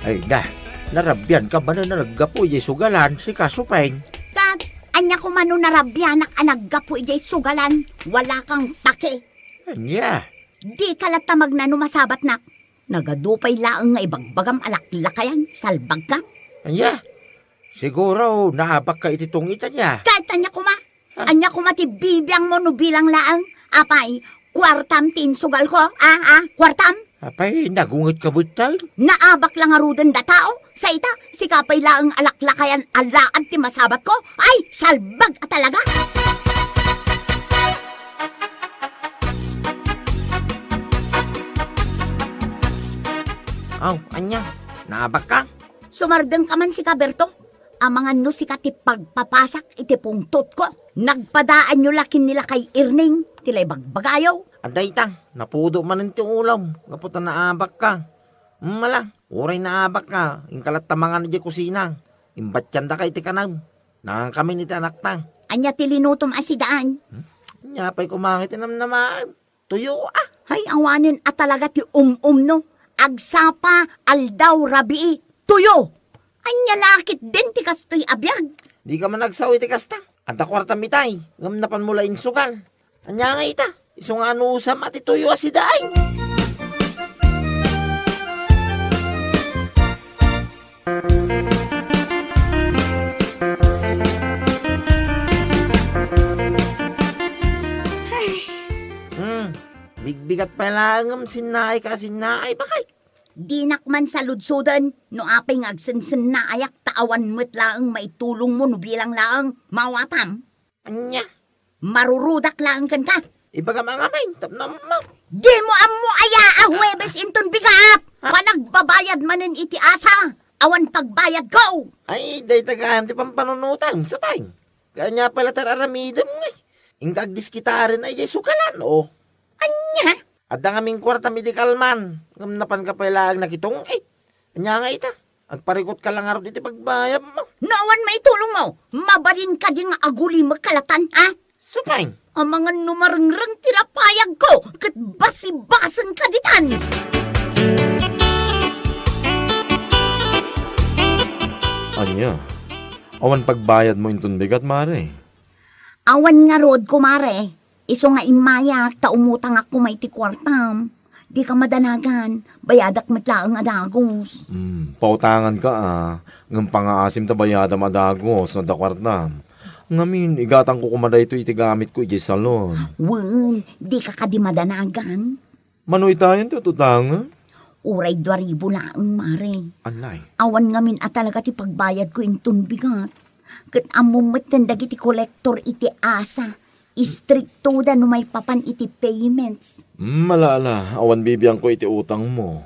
Ay, da, narabian ka manen a naggapu idiay sugalan, sika, Supeng? Kat, ania koma no narabianak a naggapu idiay sugalan, wala kang pake. Ania? Dika latta magna no masabatnak. Nagadu pay laeng nga ibagbagam a laklakayan, salbagka. Ania? Siguro, naabakka iti tungit ania? Ket ania koma? Ah. Ania koma ti bibiangmo no bilang laeng? Apay, kuartam ti insugalko? Ah, ah, kuartam? Apay, nagungetka metten? Naabak la ngaruden da tao? Sa ita, sika pay laeng a laklakayan a laad ti masabatko? Ay, salbag a talaga! Aw, ania? Naabakka? Sumardengka man sika, Berto. Amangan no sika ti pagpapasak iti pungtotko. Nagpadaanyo la ken ni lakay Erning ti la ibagbagayo. Adda ita, napudo manen ti ulom, gapu ta naabakka. Mala, uray naabakka, inka latta mangan idiay kusina. Imbattiandaka iti kanam. Nangankamin iti anakta. Ania ti linutom a sidaan? Hmm? Ania pay koma nga iti namnamaem? Tuyo, ah. Hay, awanen a talaga ti um-um, no? Agsapa, aldaw, rabii, tuyo. Ania la ketdin ti kastoy a biag? Dika man agsao iti kasta. Adda kuartam itay, ngem napanmo la insugal. Ania ngay ita? Isu nga anusam a ti tuyo a sidaay. Ay. Hmm, bigbigat pay laeng ngem sinnaayka a sinnaay, bakay. Dinak man saludsoden no apay nga agsensennaayak ta awan met laeng maitulongmo no bilang laeng, maawatam. Ania? Marurudak laeng kenka. Ibagam a ngamin, tapno ammo. Dimo ammo aya a Huwebes inton bigat? Ha? Panagbabayad manen iti asa. Awan pagbayadko. Ay, dayta gayam ti pampanunotam, sapay. Ania pay la ti ar-aramidem ngay? Inka agdiskitaren ay jay sukalan, o. Ania? Adda ngamin kuartam idi kalman, ngem napanka pay laeng nakitungit. Ania nga ita? Agparikutka la ngarud iti pagbayadmo. No awan maitulongmo, mabalin kadi nga agulimek kalatan, a? Supay. Amangan no marengreng ti lapayagko, ket basibasen kaditan. Ania? Awan pagbayadmo inton bigat, mare? Awan ngarud, kumare. Isu nga immayak ta umutangak koma iti kuartam. Dika madanagan, bayadak met laeng a dagus. Hmm, pautanganka a, ngem pangaasim ta bayadam a dagus no adda kuartam. Ngamin, igatangko koma daytoy iti gamitko idiay salon. Wen, dika kadi madanagan? Mano itayen ti utangen? Uray dua ribu laeng, mare. Anay. Awan ngamin a talaga ti pagbayadko inton bigat. Ket ammom metten dagiti kolektor iti asa. Istriktoda no maipapan iti payments. Hmm, ala, ala, awan bibiangko iti utangmo.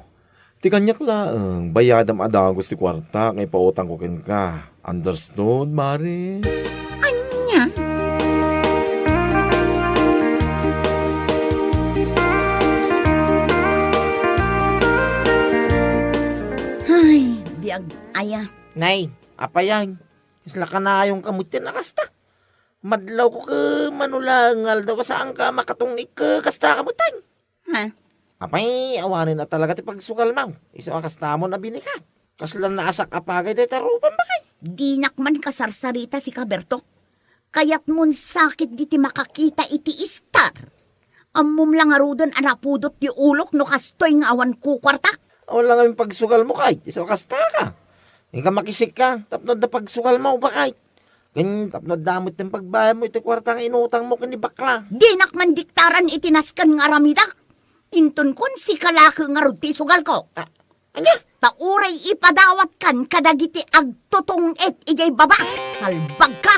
Ti kaniak laeng, bayadam a dagus ti kuarta nga ipautangko kenka. Understood, mare? Ania? Ay, biag aya. Nay, apayan. Kasla kanayonka met ti nakasta. Madlawko ket mano laeng nga aldaw a saanka a makatungit ket kastaka met. Ha? Apay, awanen a talaga ti pagsugalmo. Isu a kastamon a binikat. Kasla naasak a pagay dayta rupam, bakay. Dinak man kasarsarita, sika, Berto. Kayatmon sakit diti makakita iti istar. Ammom la ngaruden a napudot ti ulok no kastoy nga awan kukuartak. Awan la ngamin pagsugalmo, kay isu a kastaka. Inka makisikka, tapno adda pagsugalmo, bakay. Ken tapno adda met ti pagbayadmo iti kuarta nga inutangmo ken ni bakla. Dinak mandiktaran iti nasken nga aramidak. Inton kuan, sika la ket ngarud ti isugalko. Ah, ania? Ta uray ipadawatkan kadagiti agtutungit idiay baba. Salbagka!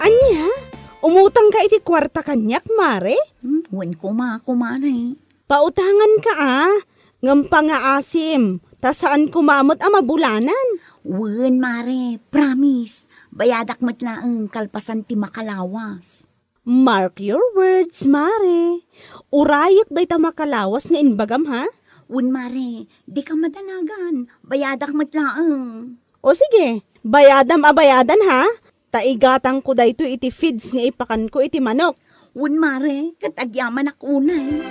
Ania? Umutangka iti kuarta kaniak, mare? Hmm, wen koma, kumare. Pautanganka a, ngem pangaasim, ta saan koma met a mabulanan. Wen, mare, promise. Bayadak met laeng kalpasan ti makalawas. Mark your words, mare. Urayek dayta makalawas nga imbagam, ha? Wen, mare, dika madanagan. Bayadak met laeng. O sige, bayadam a bayadan, ha? Ta igatangko daytoy iti feeds nga ipakanko iti manok. Wen, mare, ket agyamanak unay.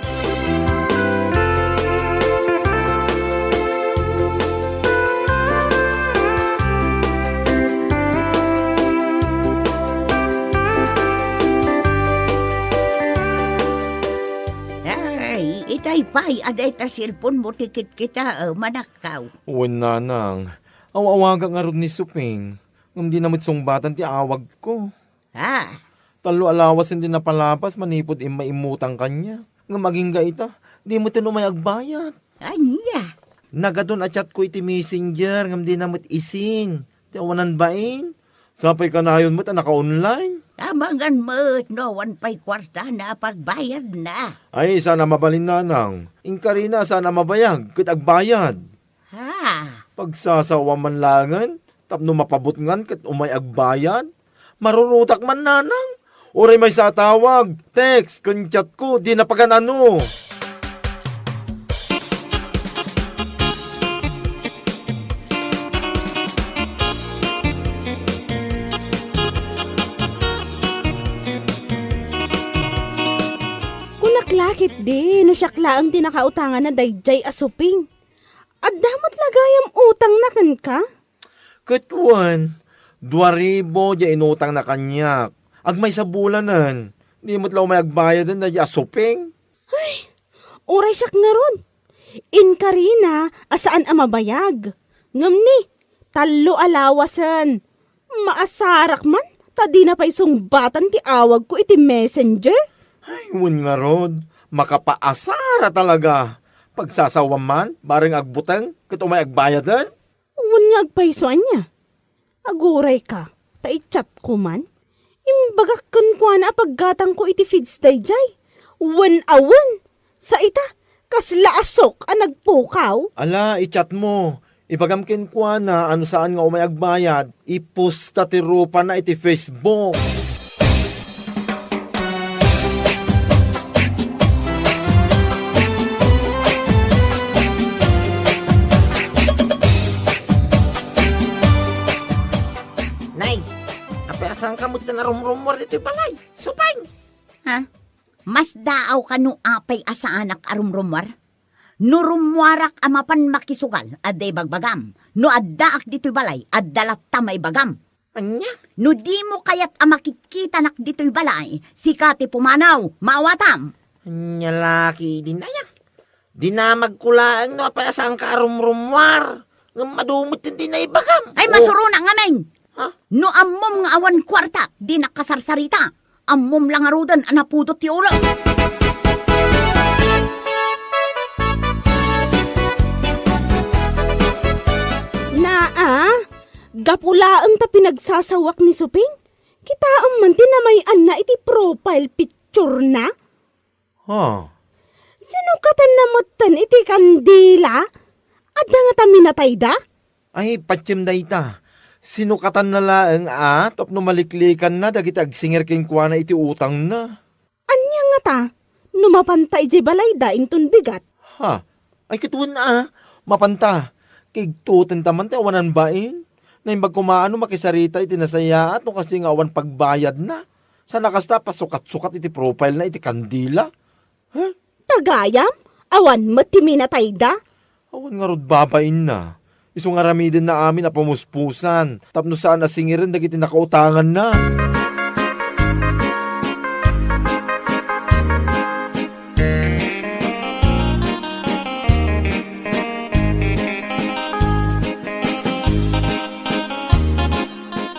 Ay, itay pay a dayta cellphone mo ti kitkita, eh, manakkaw. Wen, nanang. Aw-awagak ngarud ni Suping. Ngem dina met sungbatan ti awagko. Ha? Tallo a lawasen ti napalabas manipud immay immutang kaniak. Ngem agingga ita, di met umay agbayad. Ania? Nagadun a chatko iti Messenger ngem dina met isin ti awanan bain. Sapay kanayon met a naka-online. Amangan met no awan pay kuartana a pagbayadna. Ay, saan a mabalin, nanang. Inkarina, saan a mabayag ket agbayad. Ha? Pagsasaoam man laengen tapno mapabutngan ket umay agbayad? Marurutak man, nanang. Uray maysa a tawag, text, ken chatko, dina pagan-ano. Ketdi, no siak laeng ti nakautanganna daydiay a suping. Adda met la gayam utangna kenka? Ket wen, dua ribu diay inutangna kaniak. Agmaysa bulanen, di met la umay agbayaden daydiay a suping. Ay, uray siak ngarud. Inkarina a saan a mabayag. Ngem ni, tallo a lawasen. Maasarak man, ta dina pay sungbatan ti awagko iti messenger. Ay, wen ngarud, makapaasara talaga. Pagsasawam man, bareng agbuteng, ket umay agbayaden? Wen nga agpayso ania? Agurayka, ta i-chatko man. Imbagak kenkuana a paggatangko iti feeds daydiay. Wen a wen! Sa ita, kasla a sok a nagpukaw. Ala, i-chatmo. Ibagam kenkuana a no saan nga umay agbayad, iposta ti rupana iti Facebook. Nay, apay a saanka met a rumrummuar ditoy balay? Supeng! Ha? Masdaawka no apay a saanak a rumrummuar? No rummuarak a mapan makisugal, adda ibagbagam. No addaak ditoy balay, adda latta maibagam. Ania? No dimo kayat a makitkitanak ditoy balay, sika ti pumanaw, maawatam. Ania la ketdin aya? Dinamagko laeng no apay a saanka a rumrummuar. Ngem adu met ti naibagam. Ay, oh, masuronak ngamin! Ha? No ammom nga awan kuarta, dinak kasarsarita. Ammom la ngaruden a napudot ti ulo. Naa, gapu laeng ta pinagsasawak ni Suping, kitaem man ti namay-anna iti profile picture-na. Ha? Sinukatanna metten iti kandila? Adda ngata minatayda? Ay, patiem dayta. Sinukatanna laeng a tapno maliklikanna dagiti agsingir kenkuana iti utangna. Ania ngata? No mapanta idiay balayda inton bigat? Ha? Ay, ket wen a, mapanta. Kigtutenta man ti awanan bain. Naimbag koma a no makisarita iti nasayaat no kasdi nga awan pagbayadna. Sana kasta, pasukat-sukat iti profile-na iti kandila. Ha? Tagayam, awan met ti minatayda. Awan ngarud babainna. Isu nga aramidenna amin a pamuspusan tapno saan a singiren dagiti nakautanganna.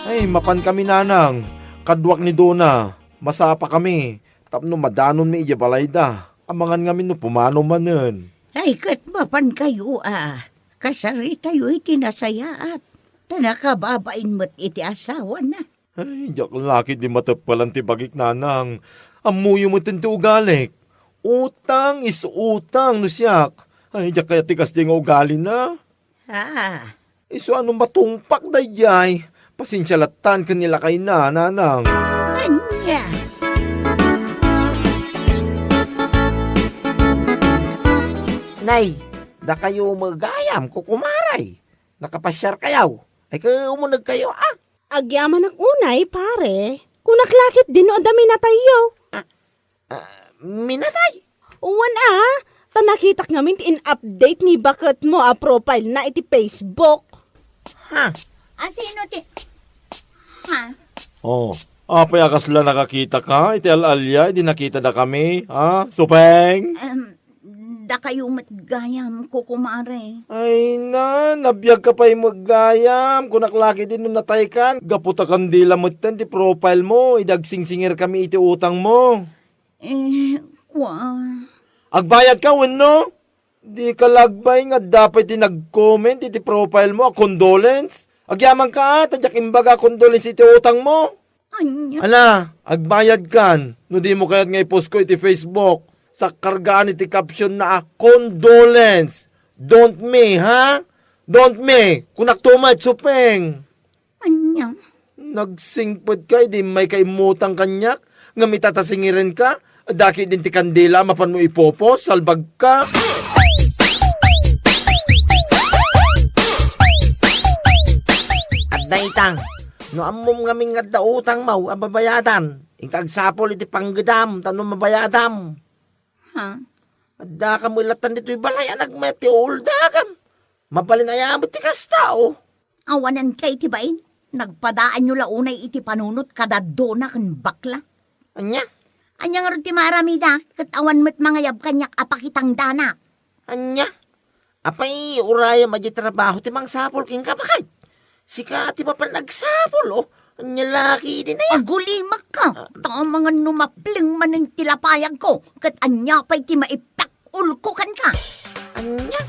Ay, mapan kami, nanang. Kaduak ni Dona. Masapa kami tapno madanonmi idiay balayda. Amangan ngamin no pumanaw manen. Ay, ket mapankayo a kasaritayo iti nasayaat, ta nakababain met iti asawana. Ay, diak la ketdi mateppelan ti bagik, nanang. Ammoyo met ti ugalik. Utang is utang no siak. Ay, diak kayat ti kasdi nga ugalina. Ah. Isu a no matungpak daydiay, pasensia latta ken ni lakayna, nanang. Ania? Nay, dakayo met gayam, kukumaray. Nakapasiarkayo. Ay, kumunegkayo, a? Agyamanak unay, pare. Kunak la ketdi no adda minatayyo. Ah, Ah, minatay? Wen a, ta nakitak ngamin ti in-update ni baketmo a profile-na iti Facebook. Ha? A, sino ti, ha? Oh, apay a kasla nakakitaka iti al-alia idi nakitada kami, ha? Supeng? Em, dakayo met gayam, kukumare. Ay na, nabiagka pay met gayam. Kunak la ketdi no nataykan, gapu ta kandila metten ti profile-mo idi agsingsingir kami iti utangmo. Eh, kua. Agbayadka wenno? Dika la agbain nga adda pay ti nag-comment iti profile-mo a condolence. Agyamanka, a, ta diak imbaga a condolence iti utangmo. Ania? Ala, agbayadkan. No dimo kayat nga i-post-ko iti Facebook, sakkargaan iti caption-na a condolence. Don't me, ha? Don't me. Kunakto met, Supeng. Ania? Nagsingpet ka idi immayka immutang kaniak, ngem ita ta singirenka, adda ketdin ti kandila a mapanmo ipopost, salbagka. Adda ita, no ammom ngamin nga adda utangmo a babayadan, inka agsapul iti panggedam tapno mabayadam. Ah. Addaka met latta ditoy balay a nagmayat ti uuldakam. Mabalin aya met ti kasta, o. Awanen kay ti bain. Nagpadaanyo la unay iti panunot kadaddona ken bakla. Ania? Ania ngarud ti maaramida, ket awan met mangayab kaniak a pakitangdanak? Ania? Apay, urayem a diay trabaho ti mangsapul kenka, baket. Sika ti mapan agsapul, o. Ania la ketdin aya? Agulimakka. Ah. Ta amangan no mapleng manen ti lapayagko, ket ania pay ti maiplak ulko kenka? Ania?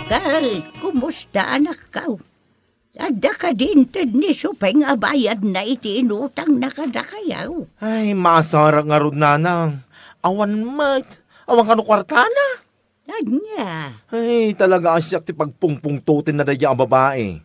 Kal, kumusta, anakko? Adda kadi inted ni Supeng a bayadna iti inutangna kadakayo? Ay, maasara ngarud, nanang. Awan met. Awan kano kuartana. Ania? Ay, talaga a siak ti pagpungpungtotenna daydiay a babai.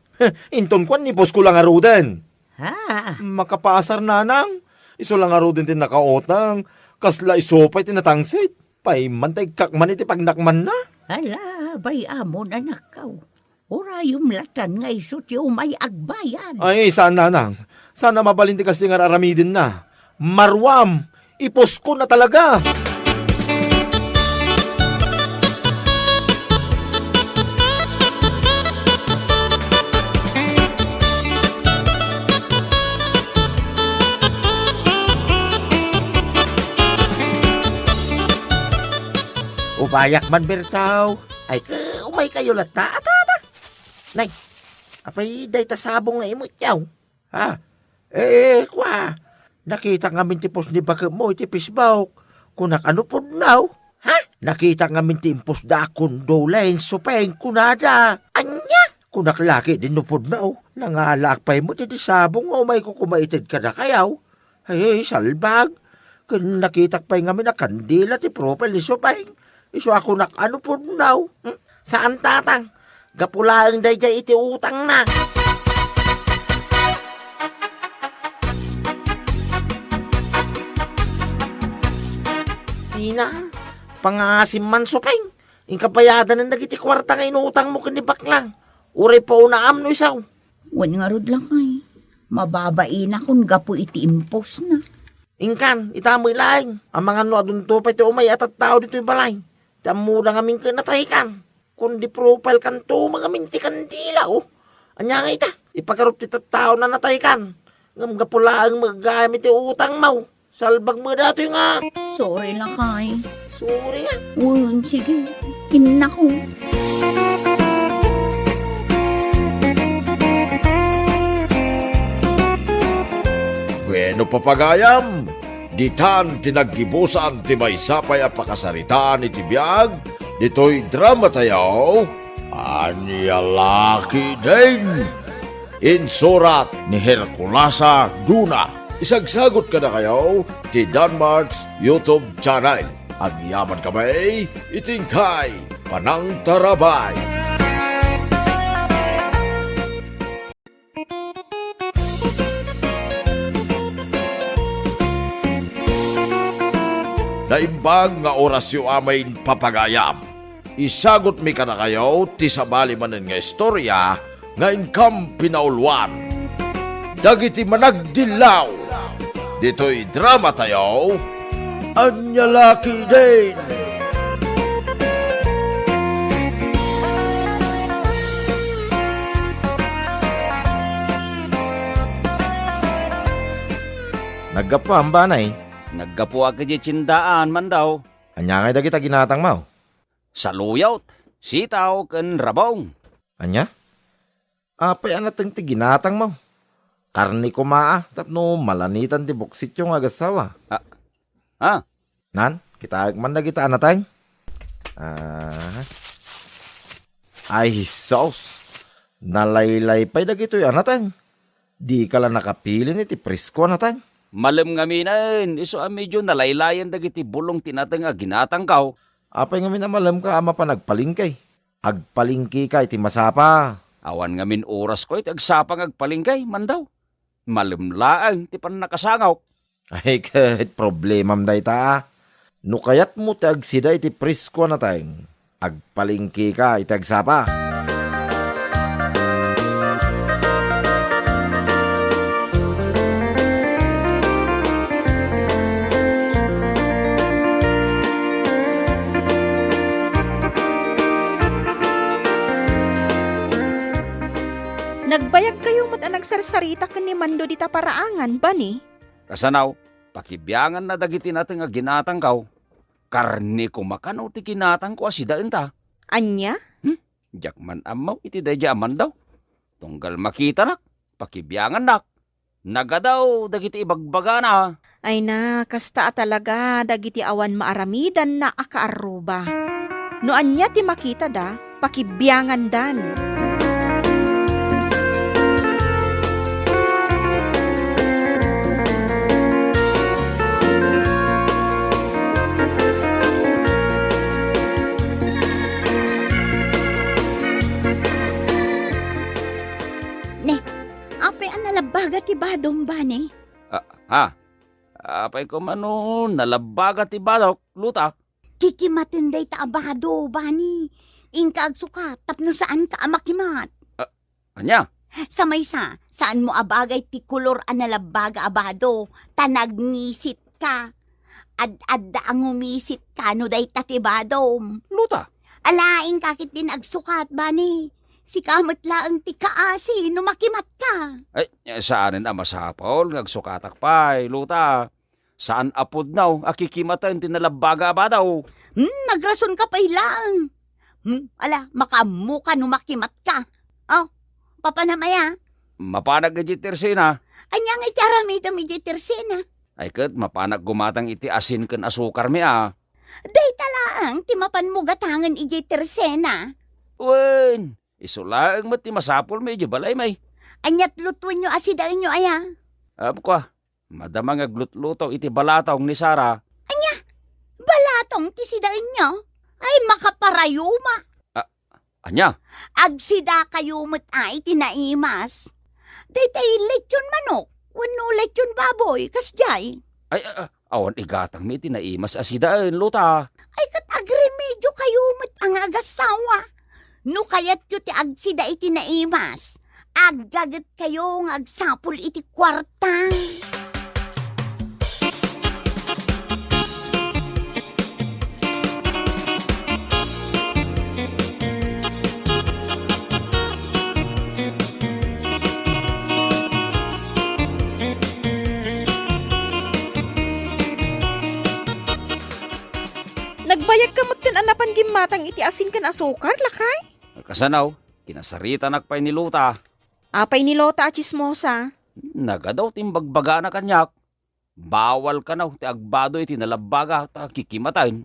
Inton kuan, ipusko la ngaruden. Ha? Makapaasar, nanang. Isu la ngaruden ti nakautang. Kasla isu pay ti natangsit. Pay man ta ikkak man iti pagnakmanna. Ala, bay-amon, anakko. Urayem latan nga isu ti umay agbayad. Ay, saan, nanang. Saan a mabalin ti kasta nga ar-aramidenna. Maruam, ipuskona talaga. Ubayak man, Bertaw. Ay, ka, umaykayo latta, ata, ata. Nay, apay dayta sabong nga imutyaw? Ha? Eh, kua, nakitak ngamin ti post ni baketmo iti Facebook. Kunak, ano, pudno? Ha? Nakitak ngamin ti impostda a condolence, Supeng, kunada. Ania? Kunak la ketdin no pudno. Nangalaak pay met iti sabong nga umayko koma ited kadakayo. Ay, salbag. Ken nakitak pay ngamin a kandila ti profile ni Supeng. Isu a kunak, ano, pudno? Hmm? Saan, tatang. Gapu laeng daydiay iti utangna. Ina, pangngaasim man, Supeng. Inka bayadanen dagiti kuarta nga inutangmo ken ni baklang. Uray paunam no isu. Wen ngarud, lakay. Mababainak gapu iti impostna. Inkan, ita met laeng. Amangan no adunto pay ti umay a tattao ditoy balay. Ti ammoda ngamin ken nataykan. Kundi profile kanto ngamin ti kandila, o. Ania nga ita? Ipagarup ti tattaona nataykan. Ngem gapu laeng met gayam iti utangmo. Salbag met daytoy nga. Sorry, lakay. Sorry nga. Wen, sige. Innako. Bueno, papagayam, ditan ti naggibusan ti maysa pay a pakasaritaan iti biag ditoy dramatayo, Ania la ketdin. Insurat ni Herculasa Duna. Isagsagut kadakayo ti Danmart's YouTube channel. Agyamankami iti inkay panangtarabay. Naimbag nga orasyo amin, papagayam. Isagutmi kadakayo ti sabali manen nga istorya nga inkam pinauluan. Dagiti managdillaw ditoy dramatayo, Ania la ketdin. Naggapuam, Banay? Naggapuak idiay tiendaan, Mandaw. Ania ngay dagita ginatangmo? Saluyot, sitaw, ken rabong. Ania? Apay a nateng ti ginatangmo? Karne koma a, tapno malanitan ti buksityo nga agassawa. Ah, ah. Nan, kitaek man dagita a nateng. Ah. Ay, Jesus! Nalaylay pay dagitoy a nateng. Dika la nakapilin iti presko a nateng. Malem ngaminen, isu a medio nalaylayen dagiti bulong ti nateng a ginatangko. Apay ngamin a malemka a mapan agpalengke? Agpalengkeka iti masapa. Awan ngamin orasko iti agsapa nga agpalengke, Mandaw. Malem laeng ti pannakasangok. Ay, ket problemam dayta, a. No kayatmo ti agsida iti presko a nateng, agpalengkeka iti agsapa. Nagbayagkayo met a nagsarsarita ken ni Mando dita paraangan, bani? Kasano, pakibianganna dagiti nateng a ginatangko. Karne koma kano ti ginatangko a sidaenta. Ania? Hmm? Diak man ammo iti daydiay a Mando. Tunggal makitanak, pakibiangannak. Nagadaw dagiti ibagbagana. Ay na, kasta a talaga dagiti awan maaramidanna a kaarruba. No ania ti makitada, pakibiangandan. Ne, apay a nalabbaga ti badom, bani? Ah, ha? Apay koma no nalabbaga ti badok, Luta? Kikimaten dayta a bado, bani. Inka agsukat tapno saanka a makimat. Ah, ania? Sa maysa, saanmo a bagay ti kolor a nalabbaga a bado, ta nagnisitka. Ad-adda a ngumisit kano dayta ti badom. Luta? Ala, inka ketdin agsukat, bani. Sika met laeng ti kaasi no makimatka. Ay, saanen a masapul nga agsukatak pay, Luta. Saan a pudno a kikimaten ti nalabbaga a bado. Hmm, nagrasonka pay laeng. Hmm, ala, makaammoka no makimatka. Oh, papanam aya? Mapanak idiay tersena. Ania nga iti aramidem idiay tersena? Ay ket, mapanak gumatang iti asin ken asukarmi a. Dayta laeng ti mapanmo gatangen idiay tersena. Wen, isu laeng met ti masapulmi idiay balaymi. Ania't lutuenyo a sidaenyo aya? Apko a, madama nga aglutluto iti balatong ni Sara. Ania? Balatong ti sidaenyo? Ay, makaparayuma. Ah, ania? Agsidakayo met a iti naimas. Daytay lechon manok wenno lechon baboy, kasdiay. Ay, ah, ah, awan igatangmi iti naimas a sidaen, Luta. Ay, ket agremediokayo met a nga agassawa. No kayatyo ti agsida iti naimas, aggagetkayo nga agsapul iti kuarta. Nagbayagka metten a napan gimmatang iti asin ken asukar, lakay? Kasano, kinasaritanak pay ni Luta. Apay ni Luta a tsismosa? Nagadaw ti imbagbagana kaniak. Bawal kano ti agbado iti nalabbaga ta kikimaten.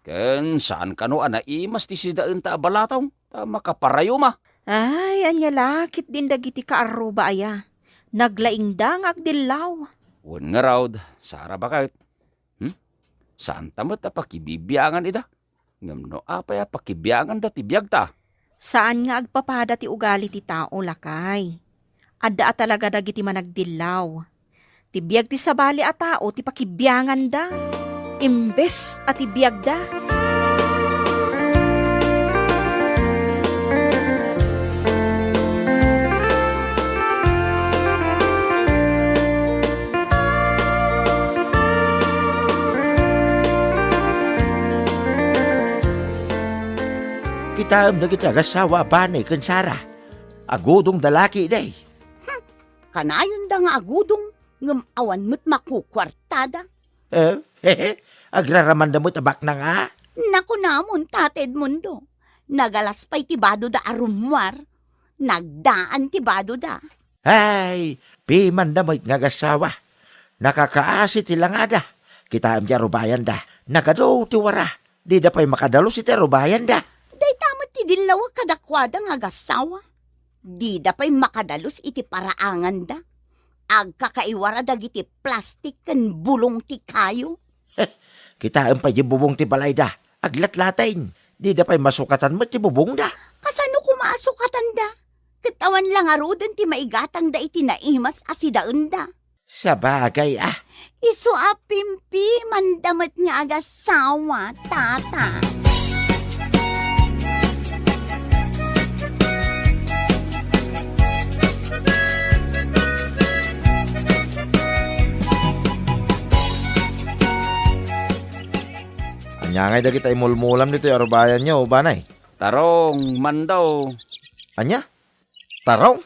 Ken saan kano a naimas ti sidaenta a balatong ta makaparayuma. Ay, ania la ketdin dagiti kaarruba aya? Naglaingda nga agdillaw. Wen ngarud, Sara, baket. Hmm? Saanta met a pakibibiangan ida? Ngem no apay a pakibianganda ti biagta? Saan nga agpapada ti ugali ti tao, lakay. Adda a talaga dagiti managdillaw. Ti biag ti sabali a tao ti pakibianganda, imbes a ti biagda. Kitaem dagiti agassawa a Bani ken Sara. Agudongda la ketdi. Hmm, kanayonda nga agudong, ngem awan met makukuartada. Eh, agraramanda met a baknang a. Nakunamon, Tate Edmundo, nagalas pay ti badoda a rummuar. Nagdaan ti badoda. Ay, pimanda met nga agassawa. Nakakaasi ti langada. Kitaem ti arubayanda. Nagadu ti wara. Dida pay makadalus iti arubayanda. Dayta met ti dillawek kadakuada nga agassawa. Dida pay makadalus iti paraanganda. Agkakaiwara dagiti plastik ken bulong ti kayo. Kitaem pay ti bubong ti balayda. Aglatlaten. Dida pay masukatan met ti bubongda. Kasano koma a sukatanda? Ket awan la ngaruden ti maigatangda iti naimas a sidaenda. Sabagay a. Isu a pimpimanda met nga agassawa, Tata. Ania ngay dagita imulmulam ditoy arubayanyo, Banay? Tarong, Mando. Ania? Tarong?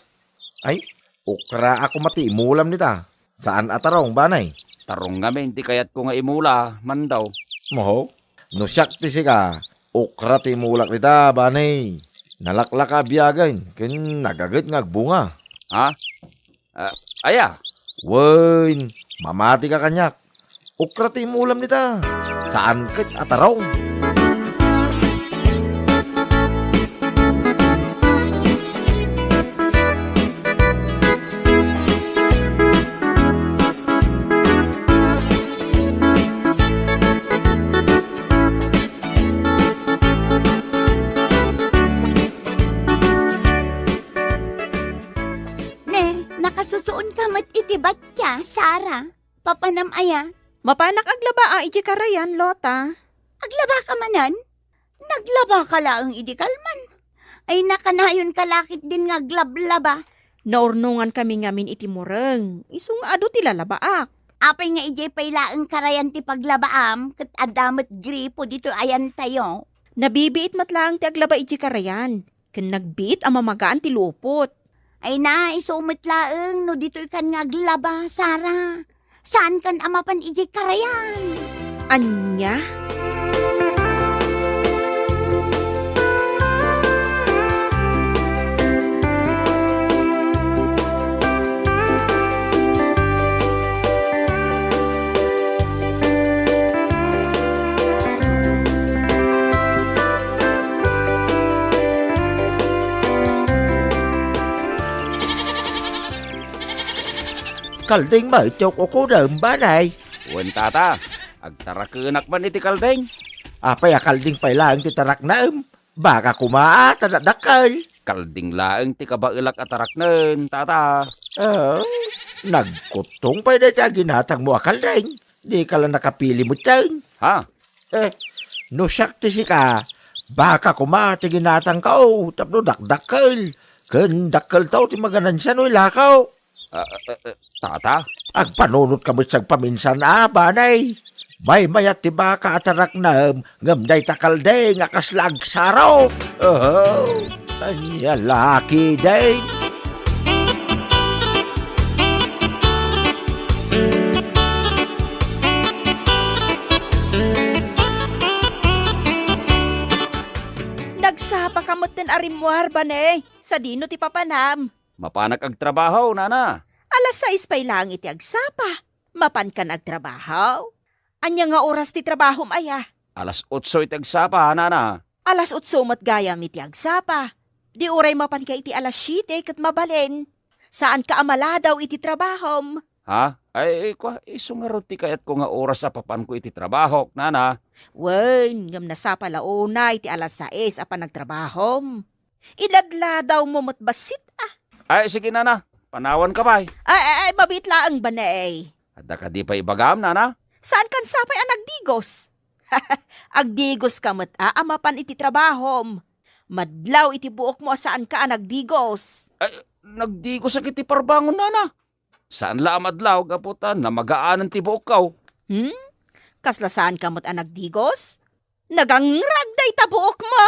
Ay, okra a koma ti imulam dita. Saan a tarong, banay? Tarong ngamin ti kayatko nga imula, Mando. Moho, no siak ti sika, okra ti imulak dita, banay. Nalaklaka a biagen, ken nagaget nga agbunga. Ha? Ah, aya? Wen, mamati ka kaniak. Okra ti imulam dita. Saan ket a tarong. Ne, nakasusuonka met iti batya, Sara. Papanam aya? Mapanak aglaba a idiay karayan, Lota. Aglabaka manen? Naglabaka laeng idi kalman. Ay, nakanayonka la ketdin nga aglablaba. Naurnongankami ngamin iti mureng, isu nga adu ti lalabaak. Apay nga idiay pay laeng karayan ti paglabaam, ket adda met gripo ditoy ayantayo? Nabibiit met laeng ti aglaba idiay karayan, ken nagbiit a mamagaan ti lupot. Ay na, isu met laeng no ditoykan nga aglaba, Sara. Saankan a mapan idiay karayan. Ania? Kalding met ti uk-ukudem, banay. Wen, tata, agtarakenak man iti kalding. Apay a kalding pay laeng ti taraknem? Baka koma a ta dakdakkel. Kalding laeng ti kabaelak a taraknen, tata. Ah, nagkuttong pay dayta a ginatangmo a kalding. Dika la nakapili metten. Ha? Eh, no siak ti sika, baka koma ti ginatangko tapno dakdakkel. Ken dakkelto ti maganansian no ilakaw. Ah, ah, ah, ah, tata? Agpanunotka met sa agpaminsan a, banay. Maymayat ti baka a taraknem, ngem dayta kalding a kasla agsarok. Oho, ania la ketdin. Nagsapaka metten a rimmuar, banay. Sadino ti papanam? Mapanak agtrabaho, nana. Alas sais pay laeng iti agsapa. Mapankan agtrabaho? Ania nga oras ti trabahom aya? Alas otso iti agsapa, nana. Alas otso met gayam iti agsapa. Di uray mapanka iti alas siete ket mabalin. Saanka a maladaw iti trabahom. Ha? Ay, kua, isu ngarud ti kayatko nga oras a papanko iti trabahok, nana. Wen, ngem nasapa la unay ti alas sais a panagtrabahom. Iladladawmo met bassit, a. Ay, sige, nana. Panawanka pay. Ay, ay, ay, mabiit laeng, banay. Adda kadi pay ibagam, nana? Saankan sapay a nagdigos? Agdigoska met a, a mapan iti trabahom. Madlaw iti buokmo a saanka a nagdigos. Ay, nagdigosak iti parbangon, nana. Saan la a madlaw gapu ta namagaanen ti buokko. Hmm? Kasla saanka met a nagdigos? Nagangrag dayta buokmo!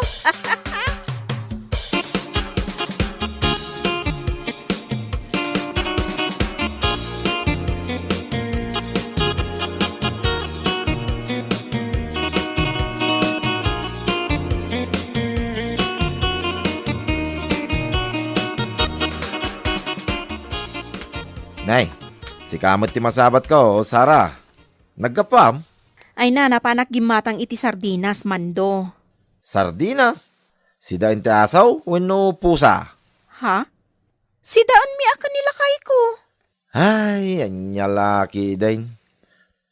Nay, sika met ti masabatko, Sara. Naggapuam? Ay na, napanak gimmatang iti sardinas, Mando. Sardinas? Sidaen ti asaw wenno pusa? Ha? Sidaenmi a ken ni lakayko. Ay, ania la ketdin.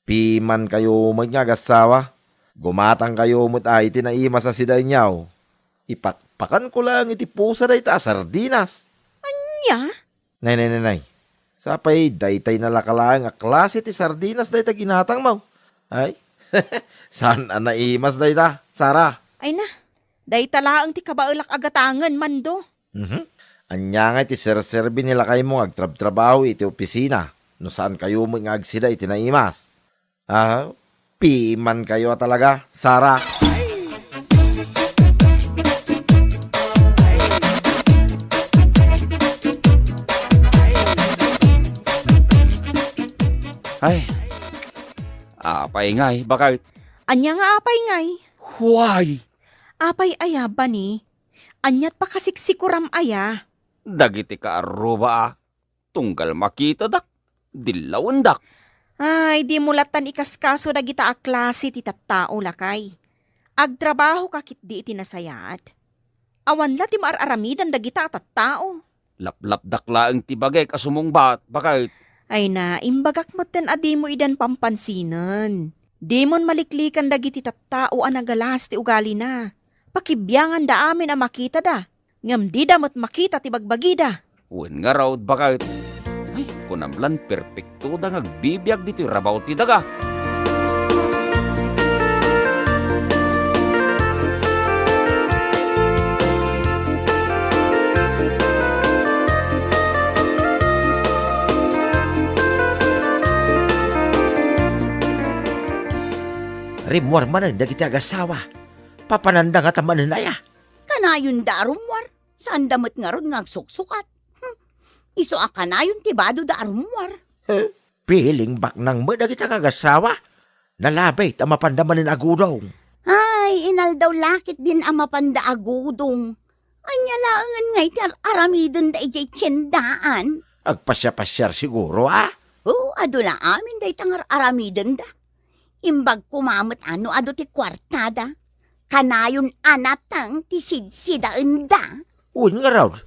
Pimankayo met nga agassawa. Gumatangkayo met a iti naimas a sidaenyo. Ipakpakanko laeng iti pusa dayta a sardinas. Ania? Nay, nay, nay, nay. Sapay, daytay nalaka laeng a klase ti sardinas dayta ginatangmo. Ay, saan a naimas dayta, Sara? Ay na, dayta laeng ti kabaelak a gatangen, Mando. Mhm. Ania ngay ti serserbi ni lakaymo nga agtrabtrabaho iti opisina no saankayo met nga agsida iti naimas? Ah, pimankayo a talaga, Sara. Ay, apay ngay, baket? Ania nga apay ngay? Why? Apay aya, Bani? Aniat pakasiksikuram aya? Dagiti kaarruba a, tunggal makitadak, dillawendak. Ay, dimo lattan ikaskaso dagita a klase ti tattao, lakay. Agtrabahoka ketdi iti nasayaat. Awan la ti maar-aramidan dagita a tattao. Laplapdak laeng ti bagek a sumungbat, baket. Ay na, imbagak metten a dimo idan pampansinen. Dimon maliklikan dagiti tattao a nagalas ti ugalina. Pakibianganda amin a makitada, ngem dida met makita ti bagbagida. Wen ngarud, baket. Ay, kunam lan perpektoda nga agbibiag ditoy rabaw ti daga. Rimmuar manen dagiti agassawa. Papananda ngata manen aya? Kanayonda a rummuar. Saanda met ngarud nga agsuksukat. Hmm. Isu a kanayon ti badoda a rummuar. Eh, piling baknang met dagita nga agassawa. Nalabit a mapanda manen agudong. Ay, inaldaw la ketdin a mapanda agudong. Ania laengen ngay ti ar-aramidenda idiay tiendaan? Agpasiapasiar siguro, a? Oo, adu la amin dayta nga ar-aramidenda. Imbag koma met a no adu ti kuartada, kanayon a nateng ti sidsidaenda. Wen ngarud,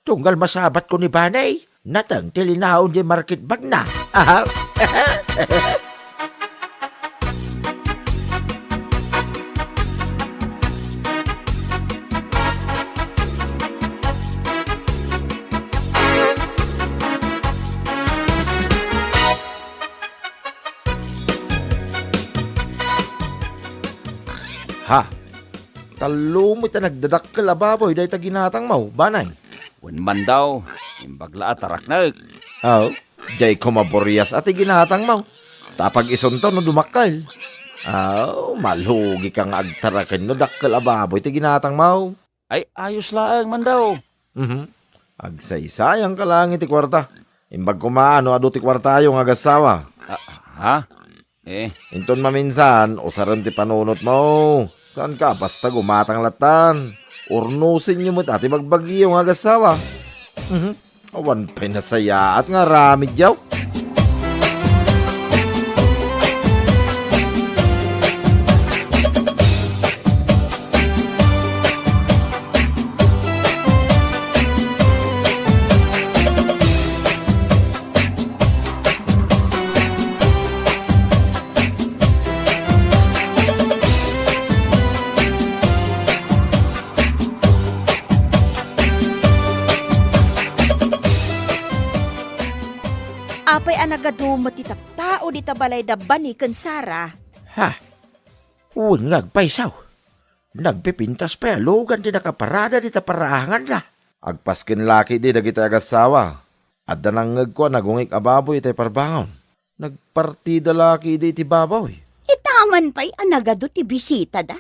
tunggal masabatko ni Banay, nateng ti linaon diay market bagna. Aha. Ha? Tallo met a nagdadakkel a baboy dayta ginatangmo, Banay? Wen man daw, imbag la a taraknek. Aw, diay koma burias a ti ginatangmo. Ta pag-isunto no dumakkel. Aw, malugika nga agtaraken no dakkel a baboy ti ginatangmo. Ay, ayos laeng man daw. Mhm. Agsaysayangka laeng iti kuarta. Imbag koma no adu ti kuartayo nga agassawa. Ah, ha? Eh. Inton maminsan, usarem ti panunotmo. Saanka a basta gumatang lattan. Urnosenyo met a ti bagbagiyo nga agassawa. Mhm. Awan pay nasayaat nga aramidyo. Apay a nagadu met ti tattao dita balay da Bani ken Sara? Ha? Wen nga agpayso. Nagpipintas pay a lugan ti nakaparada dita paraanganda. Agpasken la ketdi dagiti agassawa. Adda nangngegko a nagungik a baboy itay parbangon. Nagpartida la ketdi iti baboy. Itaman pay a nagadu ti bisitada.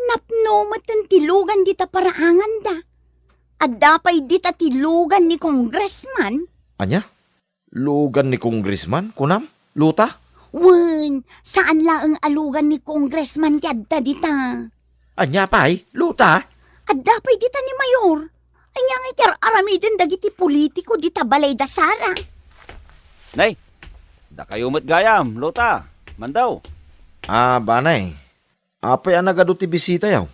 Napno metten ti lugan dita paraanganda. Adda pay dita ti lugan ni Congressman. Ania? Lugan ni Congressman, kunam, Luta? Wen, saan laeng a lugan ni Congressman ti adda dita. Ania pay, Luta? Adda pay dita ni Mayor. Ania nga iti ar-aramiden dagiti politiko dita balay da Sara? Nay, dakayo met gayam, Luta. Mandaw. Ah, Banay. Apay a nagadu ti bisitayo?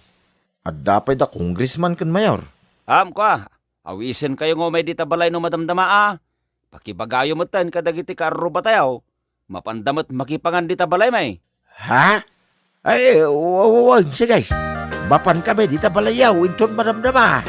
Adda pay da Congressman ken Mayor. Am, kua, awisenkayo nga umay dita balay no madamdama a. Pakibagayo metten kadagiti kaarrubatayo, mapanda met makipangan dita balay, may. Ha? Ay, wa-, wa-, wen, sige. Mapan kami dita balayyo, inton madamdama.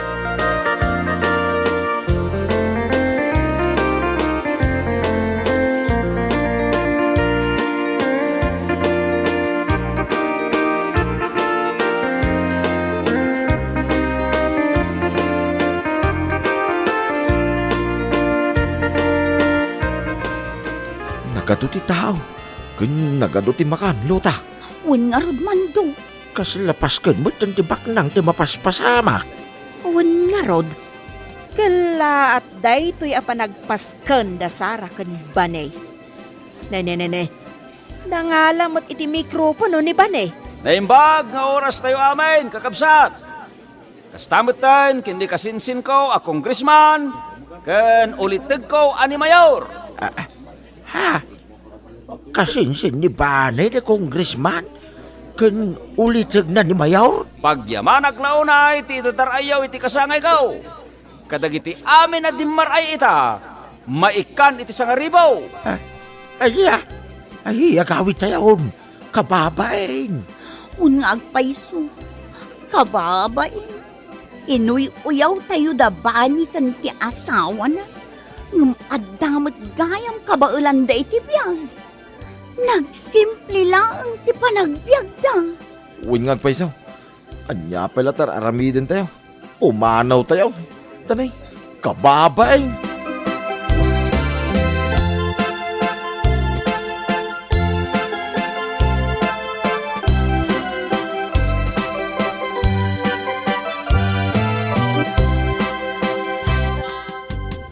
Nagadu ti tao, ken nagadu ti makan, Luta. Wen ngarud, Mando. Kasla pasken metten ti baknang ti mapaspasamak. Wen ngarud, kellaat daytoy a panagpasken da Sara ken Banay. Ne, ne, ne, ne. Nangala met iti mikropono ni Bane. Naimbag nga oras tayo amin, kakabsat. Kasta metten ken ni kasinsinko a congressman ken ulitegko a ni mayor. Ah, ha? Kasinsin ni Bane ni congressman ken ulitegna ni mayor? Pagyamanak la unay ti idadar-ayyo iti kasangayko. Kadagiti amin a dimmar-ay ita, maikkan iti sangaribu. Ah, aya, aya gawidtayon, kababain. Wen nga agpayso, kababain. Inuy-uyaw tayo da Bani ken ti asawana, ngem adda met gayam kabaelanda iti biag. Nagsimple laeng ti panagbiagda. Wen nga agpayso, ania pay la ti ar-aramidentayo? Umanawtayo. Tanay, kababain.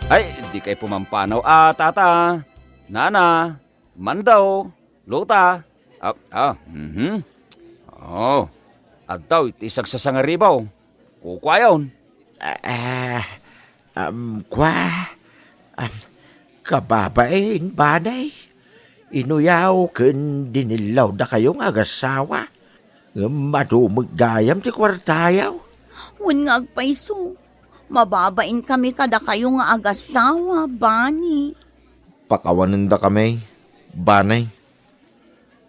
Ay, dikay pumampanaw a, tata, nana, Mando, Luta. Ah, ah, mhm. Oh, addaw iti sagsasangaribu. Kukuayon. Ah, ah, um, kua, um, kababain, Bane. Inuyaw ken dinillawdakayo nga agasawa. Ngem adu met gayam ti kuartayo. Wen nga agpayso, mababainkami kadakayo nga agasawa, Bani. Pakawanendakami, Bani.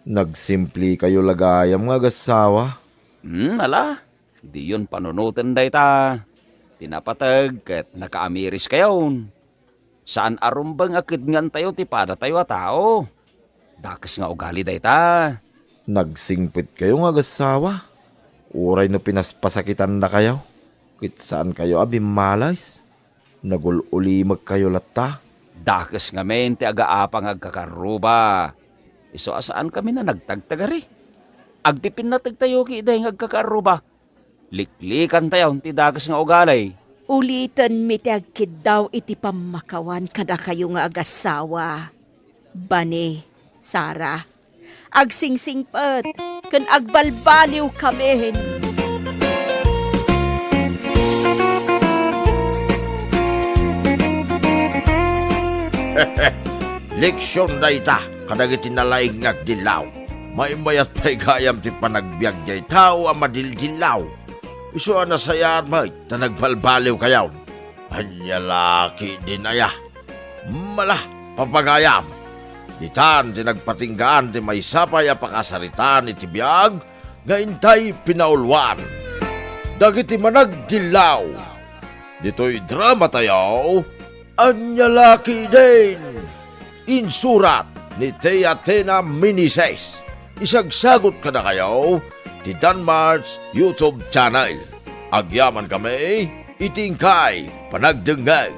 Nagsimplekayo la gayam nga agasawa. Hmm, ala, diyon panunoten dayta. Ti napateg ket nakaamiriskayon. Saan a rumbeng a kedngantayo ti padatayo a tao. Dakes nga ugali dayta. Nagsingpetkayo nga agasawa. Uray no pinaspasakitannakayo, ket saankayo a bimmales. Nagul-ulimekkayo latta. Dakes ngamin ti agaapa nga agkakarruba. Isu a saankami a nagtagtagari. Agpipinnategtayo ketdi nga agkakarruba. Liklikantayon ti dakes nga ugali. Ulitenmi ti agkiddaw iti pammakawan kadakayo nga agasawa. Bani, Sara, agsingsingpet ken agbalbaliwkamin. Leksion dayta kadagiti nalaing nga agdillaw. Maimbayat pay gayam ti panagbiag diay tao a madildillaw. Isu a nasayaat met ta nagbalbaliwkayon. Ania la ketdin aya? Mala, papagayam. Ditan ti nagpatinggaan ti maysa pay a pakasaritaan iti biag nga intay pinauluan. Dagiti managdillaw. Ditoy dramatayo, Ania la ketdin? Insurat ni Tia Tena Minises. Isagsagut kadakayo ti Danmart's YouTube channel. Agyamankami iti inkay panagdengngeg.